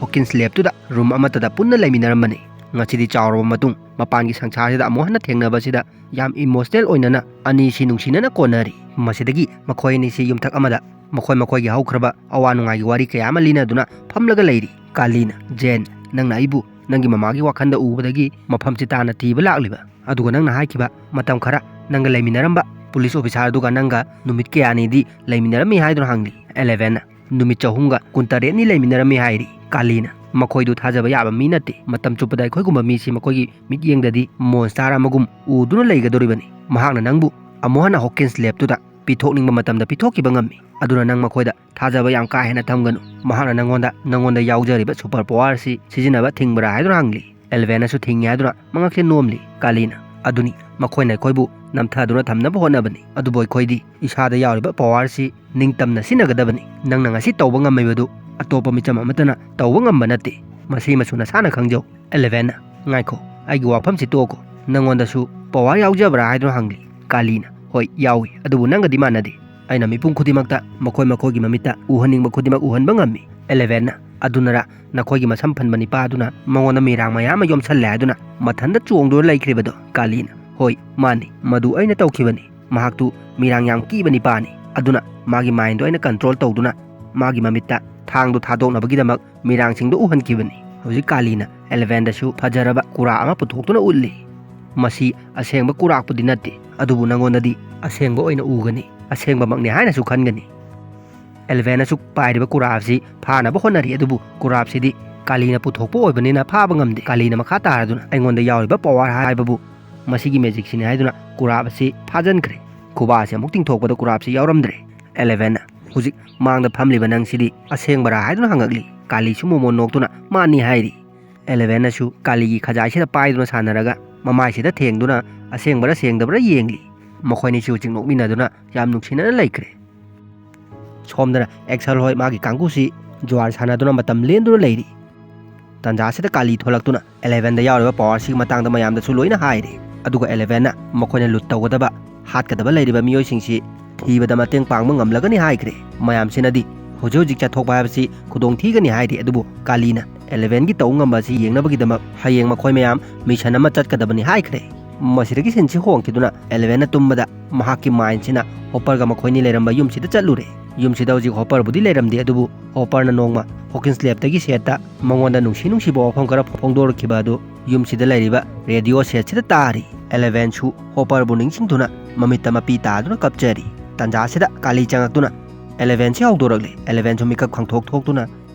ꯍꯣꯀꯤꯟꯁ ꯂꯦꯕꯇꯨꯗ ꯔꯨꯝ ꯑꯃꯠꯇꯗ ꯄꯨꯟꯅ ꯂꯩꯃꯤꯟꯅꯔꯝꯕꯅꯤ꯫ ꯉꯁꯤꯗꯤ ꯆꯥꯎꯔꯕ ꯃꯇꯨꯡ ꯃꯄꯥꯟꯒꯤ ꯁꯪꯁꯥꯔꯁꯤꯗ ꯑꯃꯨꯛ ꯍꯟꯅ ꯊꯦꯡꯅꯕꯁꯤꯗ ꯌꯥꯝ ꯏꯃꯣꯁꯅꯦꯜ ꯑꯣꯏꯅꯅ ꯑꯅꯤꯁꯤ ꯅꯨꯡꯁꯤꯅꯅ ꯀꯣꯟꯅꯔꯤ꯫ ꯃꯁꯤꯗꯒꯤ ꯃꯈꯣꯏ ꯑꯅꯤꯁꯤ ꯌꯨꯝꯊꯛ ꯑꯃꯗ ꯃꯈꯣꯏ ꯃꯈꯣꯏꯒꯤ ꯍꯧꯈ꯭ꯔꯕ ꯑꯋꯥ ꯅꯨꯡꯉꯥꯏꯒꯤ ꯋꯥꯔꯤ ꯀꯌꯥ ꯑꯃ ꯂꯤꯅꯗꯨꯅ ꯐꯝꯂꯒ ꯂꯩꯔꯤ꯫ ꯀꯥꯂꯤꯅ, "ꯖꯦꯟ, ꯅꯪꯅ ꯑꯩꯕꯨ ꯅꯪꯒꯤ ꯃꯃꯥꯒꯤ ꯋꯥꯈꯜꯗ ꯎꯕꯗꯒꯤ ꯃꯐꯝꯁꯤ ꯇꯥꯅ ꯊꯤꯕ ꯂꯥꯛꯂꯤꯕ꯫ ꯑꯗꯨꯒ ꯅꯪꯅ ꯍꯥꯏꯈꯤꯕ ꯃꯇꯝ ꯈꯔ ꯅꯪꯒ ꯂꯩꯃꯤꯟꯅꯔꯝꯕ ꯄꯨꯂꯤꯁ ꯑꯣꯐꯤꯁꯥꯔ ꯑꯗꯨꯒ ꯅꯪꯒ ꯅꯨꯃꯤꯠ ꯀꯌꯥꯅꯤꯗꯤ ꯂꯩꯃꯤꯟꯅꯔꯝꯃꯤ ꯍꯥꯏꯗꯨꯅ?" ꯍꯪꯂꯤ꯫ ꯑꯦꯂꯦꯚꯦꯟꯅ, "ꯅꯨꯃꯤꯠ ꯆꯍꯨꯝꯒ ꯀꯨꯟꯇꯔꯦꯠꯅꯤ ꯂꯩꯃꯤꯟꯅꯔꯝꯃꯤ" ꯍꯥꯏꯔꯤ꯫ ꯀꯥꯂꯤꯅ, "ꯃꯈꯣꯏꯗꯨ ꯊꯥꯖꯕ ꯌꯥꯕ ꯃꯤ ꯅꯠꯇꯦ꯫ ꯃꯇꯝ ꯆꯨꯞꯄꯗ ꯑꯩꯈꯣꯏꯒꯨꯝꯕ ꯃꯤꯁꯤ ꯃꯈꯣꯏꯒꯤ ꯃꯤꯠꯌꯦꯡꯗꯗꯤ ꯃꯣꯟꯁꯇꯥꯔ ꯑꯃꯒꯨꯝ ꯎꯗꯨꯅ ꯂꯩꯒꯗꯧꯔꯤꯕꯅꯤ꯫ ꯃꯍꯥꯛꯅ ꯅꯪꯕꯨ ꯑꯃꯨꯛ ꯍꯟꯅ ꯍꯣꯀꯤꯟꯁ ꯂꯦꯕꯇꯨꯗ ꯄꯤꯊꯣꯛꯅꯤꯡꯕ ꯃꯇꯝꯗ ꯄꯤꯊꯣꯛꯈꯤꯕ ꯉꯝꯃꯤ꯫ ꯑꯗꯨꯅ ꯅꯪ ꯃꯈꯣꯏꯗ ꯊꯥꯖꯕ ꯌꯥꯝ ꯀꯥ ꯍꯦꯟꯅ ꯊꯝꯒꯅꯨ꯫ ꯃꯍꯥꯛꯅ ꯅꯪꯉꯣꯟꯗ, ꯅꯪꯉꯣꯟꯗ ꯌꯥꯎꯖꯔꯤꯕ ꯁꯨꯄꯔ ꯄꯋꯥꯔꯁꯤ ꯁꯤꯖꯤꯟꯅꯕ ꯊꯤꯡꯕ꯭ꯔꯥ?" ꯍꯥꯏꯗꯨꯅ ꯍꯪꯂꯤ꯫ ꯑꯦꯂꯦꯚꯦꯟꯅꯁꯨ ꯊꯤꯡꯉꯤ ꯍꯥꯏꯗꯨꯅ ꯃꯉꯛꯁꯦ ꯅꯣꯝꯂꯤ꯫ ꯀꯥꯂꯤꯅ, "ꯑꯗꯨꯅꯤ, ꯃꯈꯣꯏꯅ ꯑꯩꯈꯣꯏꯕꯨ ꯅꯝꯊꯗꯨꯅ ꯊꯝꯅꯕ ꯍꯣꯠꯅꯕꯅꯤ꯫ ꯑꯗꯨꯕꯨ ꯑꯩꯈꯣꯏꯗꯤ ꯏꯁꯥꯗ ꯌꯥꯎꯔꯤꯕ ꯄꯋꯥꯔꯁꯤ ꯅꯤꯡꯇꯝꯅ ꯁꯤꯖꯤꯟꯅꯒꯗꯕꯅꯤ꯫ ꯅꯪꯅ ꯉꯁꯤ ꯇꯧꯕ ꯉꯝꯃꯤꯕꯗꯨ ꯑꯇꯣꯞꯄ ꯃꯤꯆꯝ ꯑꯃꯠꯇꯅ ꯇꯧꯕ ꯉꯝꯕ ꯅꯠꯇꯦ꯫ ꯃꯁꯤꯃꯁꯨ ꯅꯁꯥꯅ ꯈꯪꯖꯧ꯫" ꯑꯦꯂꯦꯚꯦꯟꯅ, "ꯉꯥꯏꯈꯣ, ꯑꯩꯒꯤ ꯋꯥꯐꯝꯁꯤ ꯇꯣꯛꯈꯣ꯫ ꯅꯪꯉꯣꯟꯗꯁꯨ ꯄꯋꯥꯔ ꯌꯥꯎꯖꯕ꯭ꯔꯥ?" ꯍꯥꯏꯗꯨꯅ ꯍꯪꯂꯤ꯫ ꯀꯥꯂꯤꯅ, "ꯍꯣꯏ, ꯌꯥꯎꯏ, ꯑꯗꯨꯕꯨ ꯅꯪꯒꯗꯤ ꯃꯥꯟꯅꯗꯦ꯫ ꯑꯩꯅ ꯃꯤꯄꯨꯝ ꯈꯨꯗꯤꯡꯃꯛꯇ ꯃꯈꯣꯏ ꯃꯈꯣꯏꯒꯤ ꯃꯃꯤꯠꯇ ꯎꯍꯟꯅꯤꯡꯕ ꯈꯨꯗꯤꯡꯃꯛ ꯎꯍꯟꯕ ꯉꯝꯃꯤ꯫" ꯑꯦꯂꯦꯚꯦꯟꯅ, "ꯑꯗꯨꯅꯔ ꯅꯈꯣꯏꯒꯤ ꯃꯁꯝ ꯐꯟꯕ ꯅꯤꯄꯥ ꯑꯗꯨꯅ ꯃꯉꯣꯟꯗ ꯃꯤꯔꯥꯡ ꯃꯌꯥꯝ ꯑꯃ ꯌꯣꯝꯁꯜꯂꯦ ꯍꯥꯏꯗꯨꯅ ꯃꯊꯟꯇ ꯆꯣꯡꯗꯨꯅ ꯂꯩꯈ꯭ꯔꯤꯕꯗꯣ?" ꯀꯥꯂꯤꯅ, "ꯍꯣꯏ, ꯃꯥꯅꯤ, ꯃꯗꯨ ꯑꯩꯅ ꯇꯧꯈꯤꯕꯅꯤ꯫ ꯃꯍꯥꯛꯇꯨ ꯃꯤꯔꯥꯡ ꯌꯥꯝ ꯀꯤꯕ ꯅꯤꯄꯥꯅꯤ꯫ ꯑꯗꯨꯅ ꯃꯥꯒꯤ ꯃꯥꯏꯟꯗꯣ ꯑꯩꯅ ꯀꯟꯇ꯭ꯔꯣꯜ ꯇꯧꯗꯨꯅ ꯃꯥꯒꯤ ꯃꯃꯤꯠꯇ ꯊꯥꯡꯗꯣ ꯊꯥꯗꯣꯛꯅꯕꯒꯤꯗꯃꯛ ꯃꯤꯔꯥꯡꯁꯤꯡꯗꯣ ꯎꯍꯟꯈꯤꯕꯅꯤ꯫" ꯍꯧꯖꯤꯛ ꯀꯥꯂꯤꯅ ꯑꯦꯂꯦꯚꯦꯟꯗꯁꯨ ꯐꯖꯔꯕ ꯀꯨꯔꯥꯛ ꯑꯃ ꯄꯨꯊꯣꯛꯇꯨꯅ ꯎꯠꯂꯤ꯫ "ꯃꯁꯤ ꯑꯁꯦꯡꯕ ꯀꯨꯔꯥꯛꯄꯨꯗꯤ ꯅꯠꯇꯦ, ꯑꯗꯨꯕꯨ ꯅꯪꯉꯣꯟꯗꯗꯤ ꯑꯁꯦꯡꯕ ꯑꯣꯏꯅ ꯎꯒꯅꯤ, ꯑꯁꯦꯡꯕꯃꯛꯅꯤ ꯍꯥꯏꯅꯁꯨ ꯈꯟꯒꯅꯤ꯫" ꯑꯦꯂꯦꯚꯦꯟꯅꯁꯨ ꯄꯥꯏꯔꯤꯕ ꯀꯨꯔꯥꯞꯁꯤ ꯐꯥꯅꯕ ꯍꯣꯠꯅꯔꯤ, ꯑꯗꯨꯕꯨ ꯀꯨꯔꯥꯞꯁꯤꯗꯤ ꯀꯥꯂꯤꯅ ꯄꯨꯊꯣꯛꯄ ꯑꯣꯏꯕꯅꯤꯅ ꯐꯥꯕ ꯉꯝꯗꯦ꯫ ꯀꯥꯂꯤꯅ ꯃꯈꯥ ꯇꯥꯔꯗꯨꯅ, "ꯑꯩꯉꯣꯟꯗ ꯌꯥꯎꯔꯤꯕ ꯄꯋꯥꯔ ꯍꯥꯏꯕꯕꯨ ꯃꯁꯤꯒꯤ ꯃꯦꯖꯤꯛꯁꯤꯅꯤ" ꯍꯥꯏꯗꯨꯅ ꯀꯨꯔꯥꯞ ꯑꯁꯤ ꯐꯥꯖꯤꯟꯈ꯭ꯔꯦ꯫ ꯈꯨꯕꯥꯛ ꯑꯁꯤ ꯑꯃꯨꯛ ꯇꯤꯡꯊꯣꯛꯄꯗ ꯀꯨꯔꯥꯞꯁꯤ ꯌꯥꯎꯔꯝꯗ꯭ꯔꯦ꯫ ꯑꯦꯂꯦꯚꯦꯟꯅ, "ꯍꯧꯖꯤꯛ ꯃꯥꯡꯗ ꯐꯝꯂꯤꯕ ꯅꯪꯁꯤꯗꯤ ꯑꯁꯦꯡꯕꯔꯥ?" ꯍꯥꯏꯗꯨꯅ ꯍꯪꯉꯛꯂꯤ꯫ ꯀꯥꯂꯤꯁꯨ ꯃꯣꯃꯣꯟ ꯅꯣꯛꯇꯨꯅ, "ꯃꯥꯅꯤ" ꯍꯥꯏꯔꯤ꯫ ꯑꯦꯂꯦꯚꯦꯟꯅꯁꯨ ꯀꯥꯂꯤꯒꯤ ꯈꯖꯥꯏꯁꯤꯗ ꯄꯥꯏꯗꯨꯅ ꯁꯥꯟꯅꯔꯒ ꯃꯃꯥꯏꯁꯤꯗ ꯊꯦꯡꯗꯨꯅ ꯑꯁꯦꯡꯕꯔꯥ ꯁꯦꯡꯗꯕ꯭ꯔꯥ ꯌꯦꯡꯂꯤ꯫ ꯃꯈꯣꯏꯅꯤꯁꯨ ꯍꯧꯖꯤꯛ ꯅꯣꯛꯃꯤꯟꯅꯗꯨꯅ ꯌꯥꯝ ꯅꯨꯡꯁꯤꯅꯅ ꯂꯩꯈ꯭ꯔꯦ꯫ ꯁꯣꯝꯗꯅ ꯑꯦꯛꯁꯦꯜ ꯍꯣꯏ ꯃꯥꯒꯤ ꯀꯥꯡꯕꯨꯁꯤ ꯖꯨꯋꯥꯔ ꯁꯥꯟꯅꯗꯨꯅ ꯃꯇꯝ ꯂꯦꯟꯗꯨꯅ ꯂꯩꯔꯤ꯫ ꯇꯥꯟꯖꯥꯁꯤꯗ ꯀꯥꯂꯤ ꯊꯣꯛꯂꯛꯇꯨꯅ ꯑꯦꯂꯦꯚꯦꯟꯗ ꯌꯥꯎꯔꯤꯕ ꯄꯋꯥꯔꯁꯤꯒꯤ ꯃꯇꯥꯡꯗ ꯃꯌꯥꯝꯗꯁꯨ ꯂꯣꯏꯅ ꯍꯥꯏꯔꯦ꯫ ꯑꯗꯨꯒ ꯑꯦꯂꯦꯚꯦꯟꯅ ꯃꯈꯣꯏꯅ ꯂꯨꯠ ꯇꯧꯒꯗꯕ, ꯍꯥꯠꯀꯗꯕ ꯂꯩꯔꯤꯕ ꯃꯤꯑꯣꯏꯁꯤꯡꯁꯤ ꯊꯤꯕꯗ ꯃꯇꯦꯡ ꯄꯥꯡꯕ ꯉꯝꯂꯒꯅꯤ ꯍꯥꯏꯈ꯭ꯔꯦ꯫ ꯃꯌꯥꯝꯁꯤꯅꯗꯤ ꯍꯧꯖꯤꯛ ꯍꯧꯖꯤꯛ ꯆꯠꯊꯣꯛꯄ ꯍꯥꯏꯕꯁꯤ ꯈꯨꯗꯣꯡ ꯊꯤꯒꯅꯤ ꯍꯥꯏꯔꯤ꯫ ꯑꯗꯨꯕꯨ ꯀꯥꯂꯤꯅ ꯑꯦꯂꯦꯚꯦꯟꯒꯤ ꯇꯧꯕ ꯉꯝꯕ ꯑꯁꯤ ꯌꯦꯡꯅꯕꯒꯤꯗꯃꯛ ꯍꯌꯦꯡ ꯃꯈꯣꯏ ꯃꯌꯥꯝ ꯃꯤꯁꯟ ꯑꯃ ꯆꯠꯀꯗꯕꯅꯤ ꯍꯥꯏꯈ꯭ꯔꯦ꯫ ꯃꯁꯤꯗꯒꯤ ꯁꯤꯟꯁꯤ ꯍꯣꯡꯈꯤꯗꯨꯅ ꯑꯦꯂꯦꯚꯦꯟꯅ ꯇꯨꯝꯕꯗ ꯃꯍꯥꯛꯀꯤ ꯃꯥꯏꯟꯁꯤꯅ ꯍꯣꯄꯔꯒ ꯃꯈꯣꯏꯅꯤ ꯂꯩꯔꯝꯕ ꯌꯨꯝꯁꯤꯗ ꯆꯠꯂꯨꯔꯦ꯫ ꯌꯨꯝꯁꯤꯗ ꯍꯧꯖꯤꯛ ꯍꯣꯄꯔꯕꯨꯗꯤ ꯂꯩꯔꯝꯗꯦ, ꯑꯗꯨꯕꯨ ꯍꯣꯄꯔꯅ ꯅꯣꯡꯃ ꯍꯣꯀꯤꯟꯁ ꯂꯦꯞꯇꯒꯤ ꯁꯦꯠꯇ ꯃꯉꯣꯟꯗ ꯅꯨꯡꯁꯤ ꯅꯨꯡꯁꯤꯕ ꯋꯥꯐꯝ ꯈꯔ ꯐꯣꯡꯗꯣꯔꯛꯈꯤꯕ ꯑꯗꯨ ꯌꯨꯝꯁꯤꯗ ꯂꯩꯔꯤꯕ ꯔꯦꯗꯤꯑꯣ ꯁꯦꯠꯁꯤꯗ ꯇꯥꯔꯤ꯫ ꯑꯦꯂꯦꯚꯦꯟꯁꯨ ꯍꯣꯄꯔꯕꯨ ꯅꯤꯡꯁꯤꯡꯗꯨꯅ ꯃꯃꯤꯠꯇ ꯃꯄꯤ ꯇꯥꯗꯨꯅ ꯀꯞꯆꯔꯤ꯫ ꯇꯥꯟꯖꯥꯁꯤꯗ ꯀꯥꯂꯤ ꯆꯪꯉꯛꯇꯨꯅ ꯑꯦꯂꯦꯚꯦꯟꯁꯤ ꯍꯧꯗꯣꯔꯛꯂꯦ꯫ ꯑꯦꯂꯦꯚꯦꯟꯁꯨ ꯃꯤꯀꯞ ꯈꯪꯊꯣꯛ ꯊꯣꯛꯇꯨꯅ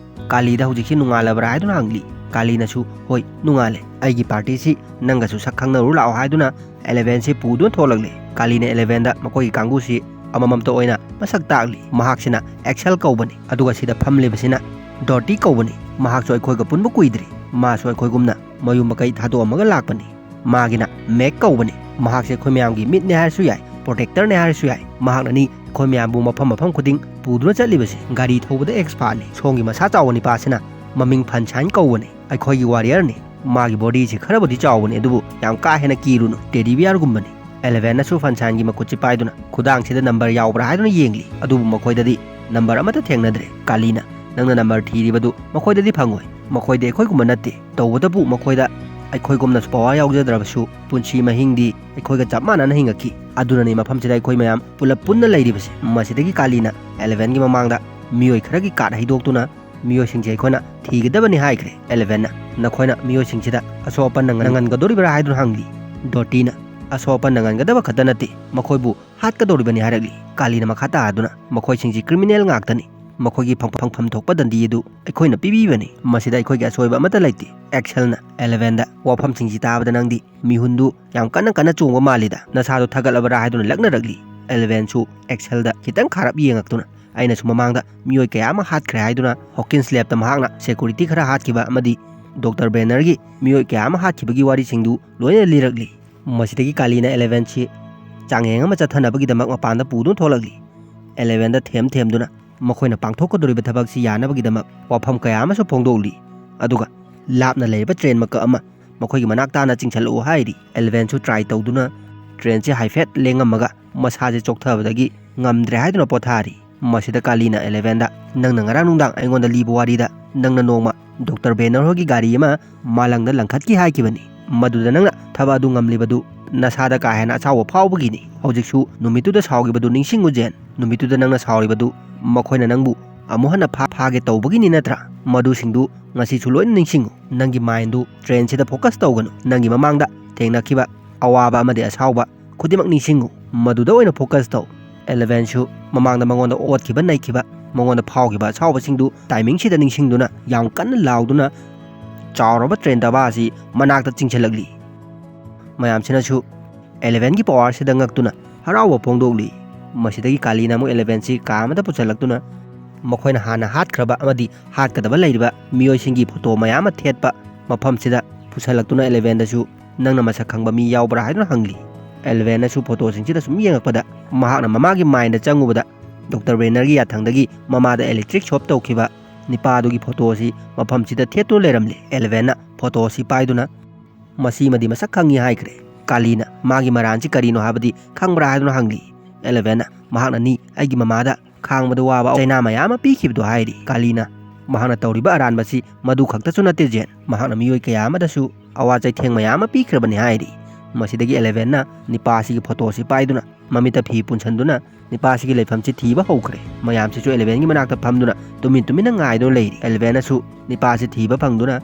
ꯀꯥꯂꯤꯗ ꯍꯧꯖꯤꯛꯁꯤ ꯅꯣꯡꯉꯥꯜꯂꯕ꯭ꯔꯥ ꯍꯥꯏꯗꯨꯅ ꯍꯪꯂꯤ꯫ ꯀꯥꯂꯤꯅꯁꯨ, "ꯍꯣꯏ, ꯅꯣꯡꯉꯥꯜꯂꯦ꯫ ꯑꯩꯒꯤ ꯄꯥꯔꯇꯤꯁꯤ ꯅꯪꯒꯁꯨ ꯁꯛ ꯈꯪꯅꯔꯨ ꯂꯥꯛꯑꯣ" ꯍꯥꯏꯗꯨꯅ ꯑꯦꯂꯦꯚꯦꯟꯁꯤ ꯄꯨꯗꯨꯅ ꯊꯣꯛꯂꯛꯂꯦ꯫ ꯀꯥꯂꯤꯅ ꯑꯦꯂꯦꯚꯦꯟꯗ ꯃꯈꯣꯏꯒꯤ ꯀꯥꯡꯕꯨꯁꯤ ꯑꯃꯃꯝꯇ ꯑꯣꯏꯅ ꯃꯁꯛ ꯇꯥꯛꯂꯤ꯫ ꯃꯍꯥꯛꯁꯤꯅ ꯑꯦꯛꯁꯦꯜ ꯀꯧꯕꯅꯤ, ꯑꯗꯨꯒ ꯁꯤꯗ ꯐꯝꯂꯤꯕꯁꯤꯅ ꯗꯣꯔꯇꯤ ꯀꯧꯕꯅꯤ꯫ ꯃꯍꯥꯛꯁꯨ ꯑꯩꯈꯣꯏꯒ ꯄꯨꯟꯕ ꯀꯨꯏꯗ꯭ꯔꯤ꯫ ꯃꯥꯁꯨ ꯑꯩꯈꯣꯏꯒꯨꯝꯅ ꯃꯌꯨꯝ ꯃꯀꯩ ꯊꯥꯗꯣꯛꯑꯝꯃꯒ ꯂꯥꯛꯄꯅꯤ꯫ ꯃꯥꯒꯤꯅ ꯃꯦꯛ ꯀꯧꯕꯅꯤ꯫ ꯃꯍꯥꯛꯁꯦ ꯑꯩꯈꯣꯏ ꯃꯌꯥꯝꯒꯤ ꯃꯤꯠꯅꯦ ꯍꯥꯏꯔꯁꯨ ꯌꯥꯏ, ꯄ꯭ꯔꯣꯇꯦꯛꯇꯔꯅꯦ ꯍꯥꯏꯔꯁꯨ ꯌꯥꯏ꯫ ꯃꯍꯥꯛꯅꯅꯤ ꯑꯩꯈꯣꯏ ꯃꯌꯥꯝꯕꯨ ꯃꯐꯝ ꯃꯐꯝ ꯈꯨꯗꯤꯡ ꯄꯨꯗꯨꯅ ꯆꯠꯂꯤꯕꯁꯤ꯫ ꯒꯥꯔꯤ ꯊꯧꯕꯗ ꯑꯦꯛꯁꯄꯥꯔꯠꯅꯤ꯫ ꯁꯣꯝꯒꯤ ꯃꯁꯥ ꯆꯥꯎꯕ ꯅꯤꯄꯥꯁꯤꯅ ꯃꯃꯤꯡ ꯐꯟꯁꯥꯏꯟ ꯀꯧꯕꯅꯤ꯫ ꯑꯩꯈꯣꯏꯒꯤ ꯋꯥꯔꯤꯌꯔꯅꯤ꯫ ꯃꯥꯒꯤ ꯕꯣꯗꯤꯁꯤ ꯈꯔꯕꯨꯗꯤ ꯆꯥꯎꯕꯅꯤ, ꯑꯗꯨꯕꯨ ꯌꯥꯝ ꯀꯥ ꯍꯦꯟꯅ ꯀꯤꯔꯨꯅꯨ, ꯇꯦꯗꯤ ꯕꯤꯌꯥꯔꯒꯨꯝꯕꯅꯤ꯫ ꯑꯦꯂꯦꯚꯦꯟꯅꯁꯨ ꯐꯟꯁꯥꯏꯟꯒꯤ ꯃꯈꯨꯠꯁꯤ ꯄꯥꯏꯗꯨꯅ ꯈꯨꯗꯥꯡꯁꯤꯗ ꯅꯝꯕꯔ ꯌꯥꯎꯕ꯭ꯔꯥ ꯍꯥꯏꯗꯨꯅ ꯌꯦꯡꯂꯤ꯫ ꯑꯗꯨꯕꯨ ꯃꯈꯣꯏꯗꯗꯤ ꯅꯝꯕꯔ ꯑꯃꯠꯇ ꯊꯦꯡꯅꯗ꯭ꯔꯦ꯫ ꯀꯥꯂꯤꯅ, "ꯅꯪꯅ ꯅꯝꯕꯔ ꯊꯤꯔꯤꯕꯗꯨ ꯃꯈꯣꯏꯗꯗꯤ ꯐꯪꯉꯣꯏ꯫ ꯃꯈꯣꯏꯗꯤ ꯑꯩꯈꯣꯏꯒꯨꯝꯕ ꯅꯠꯇꯦ꯫ ꯇꯧꯕꯇꯕꯨ ꯃꯈꯣꯏꯗ ꯑꯩꯈꯣꯏꯒꯨꯝꯅꯁꯨ ꯄꯋꯥꯔ ꯌꯥꯎꯖꯗ꯭ꯔꯕꯁꯨ ꯄꯨꯟꯁꯤ ꯃꯍꯤꯡꯗꯤ ꯑꯩꯈꯣꯏꯒ ꯆꯞ ꯃꯥꯟꯅꯅ ꯍꯤꯡꯉꯛꯈꯤ꯫ ꯑꯗꯨꯅꯅꯤ ꯃꯐꯝꯁꯤꯗ ꯑꯩꯈꯣꯏ ꯃꯌꯥꯝ ꯄꯨꯂꯞ ꯄꯨꯟꯅ ꯂꯩꯔꯤꯕꯁꯦ꯫" ꯃꯁꯤꯗꯒꯤ ꯀꯥꯂꯤꯅ ꯑꯦꯂꯦꯚꯦꯟꯒꯤ ꯃꯃꯥꯡꯗ ꯃꯤꯑꯣꯏ ꯈꯔꯒꯤ ꯀꯥꯔꯗ ꯍꯩꯗꯣꯛꯇꯨꯅ, "ꯃꯤꯑꯣꯏꯁꯤꯡꯁꯦ ꯑꯩꯈꯣꯏꯅ ꯊꯤꯒꯗꯕꯅꯤ" ꯍꯥꯏꯈ꯭ꯔꯦ꯫ ꯑꯦꯂꯦꯚꯦꯟꯅ, "ꯅꯈꯣꯏꯅ ꯃꯤꯑꯣꯏꯁꯤꯡꯁꯤꯗ ꯑꯁꯣꯛ ꯑꯄꯟ ꯅꯪꯍꯟꯒꯗꯧꯔꯤꯕ꯭ꯔꯥ?" ꯍꯥꯏꯗꯨꯅ ꯍꯪꯂꯤ꯫ ꯗꯣꯔꯇꯤꯅ, "ꯑꯁꯣꯛ ꯑꯄꯟ ꯅꯪꯍꯟꯒꯗꯕ ꯈꯛꯇ ꯅꯠꯇꯦ, ꯃꯈꯣꯏꯕꯨ ꯍꯥꯠꯀꯗꯧꯔꯤꯕꯅꯤ" ꯍꯥꯏꯔꯛꯂꯤ꯫ ꯀꯥꯂꯤꯅ ꯃꯈꯥ ꯇꯥꯗꯨꯅ, "ꯃꯈꯣꯏꯁꯤꯡꯁꯤ ꯀ꯭ꯔꯤꯃꯤꯅꯦꯜ ꯉꯥꯛꯇꯅꯤ꯫ ꯃꯈꯣꯏꯒꯤ ꯐꯪ-, ꯐꯪꯐꯝ ꯊꯣꯛꯄ ꯗꯟꯗꯤ ꯑꯗꯨ ꯑꯩꯈꯣꯏꯅ ꯄꯤꯕꯤꯕꯅꯤ꯫ ꯃꯁꯤꯗ ꯑꯩꯈꯣꯏꯒꯤ ꯑꯁꯣꯏꯕ ꯑꯃꯠꯇ ꯂꯩꯇꯦ꯫" ꯑꯦꯛꯁꯦꯜꯅ, "ꯑꯦꯂꯦꯚꯦꯟꯗ, ꯋꯥꯐꯝꯁꯤꯡꯁꯤ ꯇꯥꯕꯗ ꯅꯪꯗꯤ ꯃꯤꯍꯨꯟꯗꯨ ꯌꯥꯝ ꯀꯟꯅ ꯀꯟꯅ ꯆꯣꯡꯕ ꯃꯥꯜꯂꯤꯗ, ꯅꯁꯥꯗꯣ ꯊꯥꯒꯠꯂꯕꯔꯥ?" ꯍꯥꯏꯗꯨꯅ ꯂꯛꯅꯔꯛꯂꯤ꯫ ꯑꯦꯂꯦꯚꯦꯟꯁꯨ ꯑꯦꯛꯁꯦꯜꯗ ꯈꯤꯇꯪ ꯈꯥꯔꯞ ꯌꯦꯡꯉꯛꯇꯨꯅ, "ꯑꯩꯅꯁꯨ ꯃꯃꯥꯡꯗ ꯃꯤꯑꯣꯏ ꯀꯌꯥ ꯑꯃ ꯍꯥꯠꯈ꯭ꯔꯦ" ꯍꯥꯏꯗꯨꯅ, ꯍꯣꯀꯤꯟꯁ ꯂꯦꯞꯇ ꯃꯍꯥꯛꯅ ꯁꯦꯀꯨꯔꯤꯇꯤ ꯈꯔ ꯍꯥꯠꯈꯤꯕ ꯑꯃꯗꯤ ꯗꯣꯛꯇꯔ ꯕꯦꯅꯔꯒꯤ ꯃꯤꯑꯣꯏ ꯀꯌꯥ ꯑꯃ ꯍꯥꯠꯈꯤꯕꯒꯤ ꯋꯥꯔꯤꯁꯤꯡꯗꯨ ꯂꯣꯏꯅ ꯂꯤꯔꯛꯂꯤ꯫ ꯃꯁꯤꯗꯒꯤ ꯀꯥꯂꯤꯅ ꯑꯦꯂꯦꯚꯦꯟꯁꯤ ꯆꯥꯡꯌꯦꯡ ꯑꯃ ꯆꯠꯊꯅꯕꯒꯤꯗꯃꯛ ꯃꯄꯥꯟꯗ ꯄꯨꯗꯨꯅ ꯊꯣꯛꯂꯛꯂꯤ꯫ ꯑꯦꯂꯦꯚꯦꯟꯗ ꯊꯦꯝ ꯊꯦꯝꯗꯨꯅ, ꯃꯈꯣꯏꯅ ꯄꯥꯡꯊꯣꯛꯀꯗꯧꯔꯤꯕ ꯊꯕꯛꯁꯤ ꯌꯥꯅꯕꯒꯤꯗꯃꯛ ꯋꯥꯐꯝ ꯀꯌꯥ ꯑꯃꯁꯨ ꯐꯣꯡꯗꯣꯛꯂꯤ꯫ ꯑꯗꯨꯒ ꯂꯥꯞꯅ ꯂꯩꯔꯤꯕ ꯇ꯭ꯔꯦꯟ ꯃꯀꯛ ꯑꯃ ꯃꯈꯣꯏꯒꯤ ꯃꯅꯥꯛ ꯇꯥꯅ ꯆꯤꯡꯁꯤꯜꯂꯛꯎ ꯍꯥꯏꯔꯤ꯫ ꯑꯦꯂꯚꯦꯟꯁꯨ ꯇ꯭ꯔꯥꯏ ꯇꯧꯗꯨꯅ ꯇ꯭ꯔꯦꯟꯁꯦ ꯍꯥꯏꯐꯦꯠ ꯂꯦꯡꯉꯝꯃꯒ ꯃꯁꯥꯁꯦ ꯆꯣꯛꯊꯕꯗꯒꯤ ꯉꯝꯗ꯭ꯔꯦ ꯍꯥꯏꯗꯨꯅ ꯄꯣꯊꯥꯔꯤ꯫ ꯃꯁꯤꯗ ꯀꯥꯂꯤꯅ ꯑꯦꯂꯚꯦꯟꯗ, "ꯅꯪꯅ ꯉꯔꯥꯡ ꯅꯨꯡꯗꯥꯡ ꯑꯩꯉꯣꯟꯗ ꯂꯤꯕ ꯋꯥꯔꯤꯗ ꯅꯪꯅ ꯅꯣꯡꯃ ꯗꯣꯛꯇꯔ ꯕꯦꯅꯔ ꯍꯣꯏꯒꯤ ꯒꯥꯔꯤ ꯑꯃ ꯃꯥꯂꯪꯗ ꯂꯪꯈꯠꯈꯤ ꯍꯥꯏꯈꯤꯕꯅꯤ꯫ ꯃꯗꯨꯗ ꯅꯪꯅ ꯊꯕꯛ ꯑꯗꯨ ꯉꯝꯂꯤꯕꯗꯨ ꯅꯁꯥꯗ ꯀꯥ ꯍꯦꯟꯅ ꯑꯁꯥꯎꯕ ꯐꯥꯎꯕꯒꯤꯅꯤ꯫ ꯍꯧꯖꯤꯛꯁꯨ ꯅꯨꯃꯤꯠꯇꯨꯗ ꯁꯥꯎꯈꯤꯕꯗꯨ ꯅꯤꯡꯁꯤꯡꯉꯨ ꯖꯦꯟ꯫ ꯅꯨꯃꯤꯠꯇꯨꯗ ꯅꯪꯅ ꯁꯥꯎꯔꯤꯕꯗꯨ ꯃꯈꯣꯏꯅ ꯅꯪꯕꯨ ꯑꯃꯨꯛ ꯍꯟꯅ ꯐꯥ-, ꯐꯥꯒꯦ ꯇꯧꯕꯒꯤꯅꯤ ꯅꯠꯇ꯭ꯔꯥ? ꯃꯗꯨꯁꯤꯡꯗꯨ ꯉꯁꯤꯁꯨ ꯂꯣꯏꯅ ꯅꯤꯡꯁꯤꯡꯉꯨ꯫ ꯅꯪꯒꯤ ꯃꯥꯏꯟꯗꯨ ꯇ꯭ꯔꯦꯟꯁꯤꯗ ꯐꯣꯀꯁ ꯇꯧꯒꯅꯨ꯫ ꯅꯪꯒꯤ ꯃꯃꯥꯡꯗ ꯊꯦꯡꯅꯈꯤꯕ ꯑꯋꯥꯕ ꯑꯃꯗꯤ ꯑꯁꯥꯎꯕ ꯈꯨꯗꯤꯡꯃꯛ ꯅꯤꯡꯁꯤꯡꯉꯨ꯫ ꯃꯗꯨꯗ ꯑꯣꯏꯅ ꯐꯣꯀꯁ ꯇꯧ꯫" ꯑꯦꯂꯚꯦꯟꯁꯨ ꯃꯃꯥꯡꯗ ꯃꯉꯣꯟꯗ ꯑꯣꯠꯈꯤꯕ ꯅꯩꯈꯤꯕ, ꯃꯉꯣꯟꯗ ꯐꯥꯎꯈꯤꯕ ꯑꯁꯥꯎꯕꯁꯤꯡꯗꯨ ꯇꯥꯏꯃꯤꯡꯁꯤꯗ ꯅꯤꯡꯁꯤꯡꯗꯨꯅ ꯌꯥꯝ ꯀꯟꯅ ꯂꯥꯎꯗꯨꯅ ꯆꯥꯎꯔꯕ ꯇ꯭ꯔꯦꯟ ꯗꯕꯥ ꯑꯁꯤ ꯃꯅꯥꯛꯇ ꯆꯤꯡꯁꯤꯜꯂꯛꯂꯤ꯫ ꯃꯌꯥꯝꯁꯤꯅꯁꯨ ꯑꯦꯂꯚꯦꯟꯒꯤ ꯄꯋꯥꯔꯁꯤꯗ ꯉꯛꯇꯨꯅ ꯍꯔꯥꯎꯕ ꯐꯣꯡꯗꯣꯛꯂꯤ꯫ ꯃꯁꯤꯗꯒꯤ ꯀꯥꯂꯤꯅ ꯑꯃꯨꯛ ꯑꯦꯂꯚꯦꯟꯁꯤ ꯀꯥ ꯑꯃꯗ ꯄꯨꯁꯤꯜꯂꯛꯇꯨꯅ ꯃꯈꯣꯏꯅ ꯍꯥꯟꯅ ꯍꯥꯠꯈ꯭ꯔꯕ ꯑꯃꯗꯤ ꯍꯥꯠꯀꯗꯕ ꯂꯩꯔꯤꯕ ꯃꯤꯑꯣꯏꯁꯤꯡꯒꯤ ꯐꯣꯇꯣ ꯃꯌꯥꯝ ꯑꯃ ꯊꯦꯠꯄ ꯃꯐꯝꯁꯤꯗ ꯄꯨꯁꯤꯜꯂꯛꯇꯨꯅ ꯑꯦꯂꯚꯦꯟꯗꯁꯨ, "ꯅꯪꯅ ꯃꯁꯛ ꯈꯪꯕ ꯃꯤ ꯌꯥꯎꯕ꯭ꯔꯥ?" ꯍꯥꯏꯗꯨꯅ ꯍꯪꯂꯤ꯫ ꯑꯦꯂꯚꯦꯟꯅꯁꯨ ꯐꯣꯇꯣꯁꯤꯡꯁꯤꯗ ꯁꯨꯝ ꯌꯦꯡꯉꯛꯄꯗ ꯃꯍꯥꯛꯅ ꯃꯃꯥꯒꯤ ꯃꯥꯏꯟꯗ ꯆꯪꯉꯨꯕꯗ ꯗꯣꯛꯇꯔ ꯕꯦꯅꯔꯒꯤ ꯌꯥꯊꯪꯗꯒꯤ ꯃꯃꯥꯗ ꯏꯂꯦꯛꯇ꯭ꯔꯤꯛ ꯁꯣꯞ ꯇꯧꯈꯤꯕ ꯅꯤꯄꯥ ꯑꯗꯨꯒꯤ ꯐꯣꯇꯣ ꯑꯁꯤ ꯃꯐꯝꯁꯤꯗ ꯊꯦꯠꯇꯨꯅ ꯂꯩꯔꯝꯂꯦ꯫ ꯑꯦꯂꯚꯦꯟꯅ ꯐꯣꯇꯣ ꯑꯁꯤ ꯄꯥꯏꯗꯨꯅ, "ꯃꯁꯤꯃꯗꯤ ꯃꯁꯛ ꯈꯪꯉꯤ" ꯍꯥꯏꯈ꯭ꯔꯦ꯫ ꯀꯥꯂꯤꯅ ꯃꯥꯒꯤ ꯃꯔꯥꯟꯁꯤ ꯀꯔꯤꯅꯣ ꯍꯥꯏꯕꯗꯤ ꯈꯪꯕ꯭ꯔꯥ ꯍꯥꯏꯗꯨꯅ ꯍꯪꯂꯤ꯫ ꯑꯦꯂꯚꯦꯟꯅ ꯃꯍꯥꯛꯅꯅꯤ ꯑꯩꯒꯤ ꯃꯃꯥꯗ ꯈꯥꯡꯕꯗ ꯋꯥꯕ ꯆꯩꯅꯥ ꯃꯌꯥꯝ ꯑꯃ ꯄꯤꯈꯤꯕꯗꯨ ꯍꯥꯏꯔꯤ꯫ ꯀꯥꯂꯤꯅ ꯃꯍꯥꯛꯅ ꯇꯧꯔꯤꯕ ꯑꯔꯥꯟꯕꯁꯤ ꯃꯗꯨ ꯈꯛꯇꯁꯨ ꯅꯠꯇꯦ ꯖꯦꯟ, ꯃꯍꯥꯛꯅ ꯃꯤꯑꯣꯏ ꯀꯌꯥ ꯑꯃꯗꯁꯨ ꯑꯋꯥ ꯆꯩꯊꯦꯡ ꯃꯌꯥꯝ ꯑꯃ ꯄꯤꯈ꯭ꯔꯕꯅꯤ ꯍꯥꯏꯔꯤ꯫ ꯃꯁꯤꯗꯒꯤ ꯑꯦꯂꯚꯦꯟꯅ ꯅꯤꯄꯥꯁꯤꯒꯤ ꯐꯣꯇꯣꯁꯤ ꯄꯥꯏꯗꯨꯅ ꯃꯃꯤꯠꯇ ꯐꯤ ꯄꯨꯟꯁꯤꯟꯗꯨꯅ ꯅꯤꯄꯥꯁꯤꯒꯤ ꯂꯩꯐꯝꯁꯤ ꯊꯤꯕ ꯍꯧꯈ꯭ꯔꯦ꯫ ꯃꯌꯥꯝꯁꯤꯁꯨ ꯑꯦꯂꯚꯦꯟꯒꯤ ꯃꯅꯥꯛꯇ ꯐꯝꯗꯨꯅ ꯇꯨꯃꯤꯟ ꯇꯨꯃꯤꯟꯅ ꯉꯥꯏꯗꯨꯅ ꯂꯩꯔꯤ꯫ ꯑꯦꯂꯚꯦꯟꯅꯁꯨ ꯅꯤꯄꯥꯁꯤ ꯊꯤꯕ ꯐꯪꯗꯨꯅ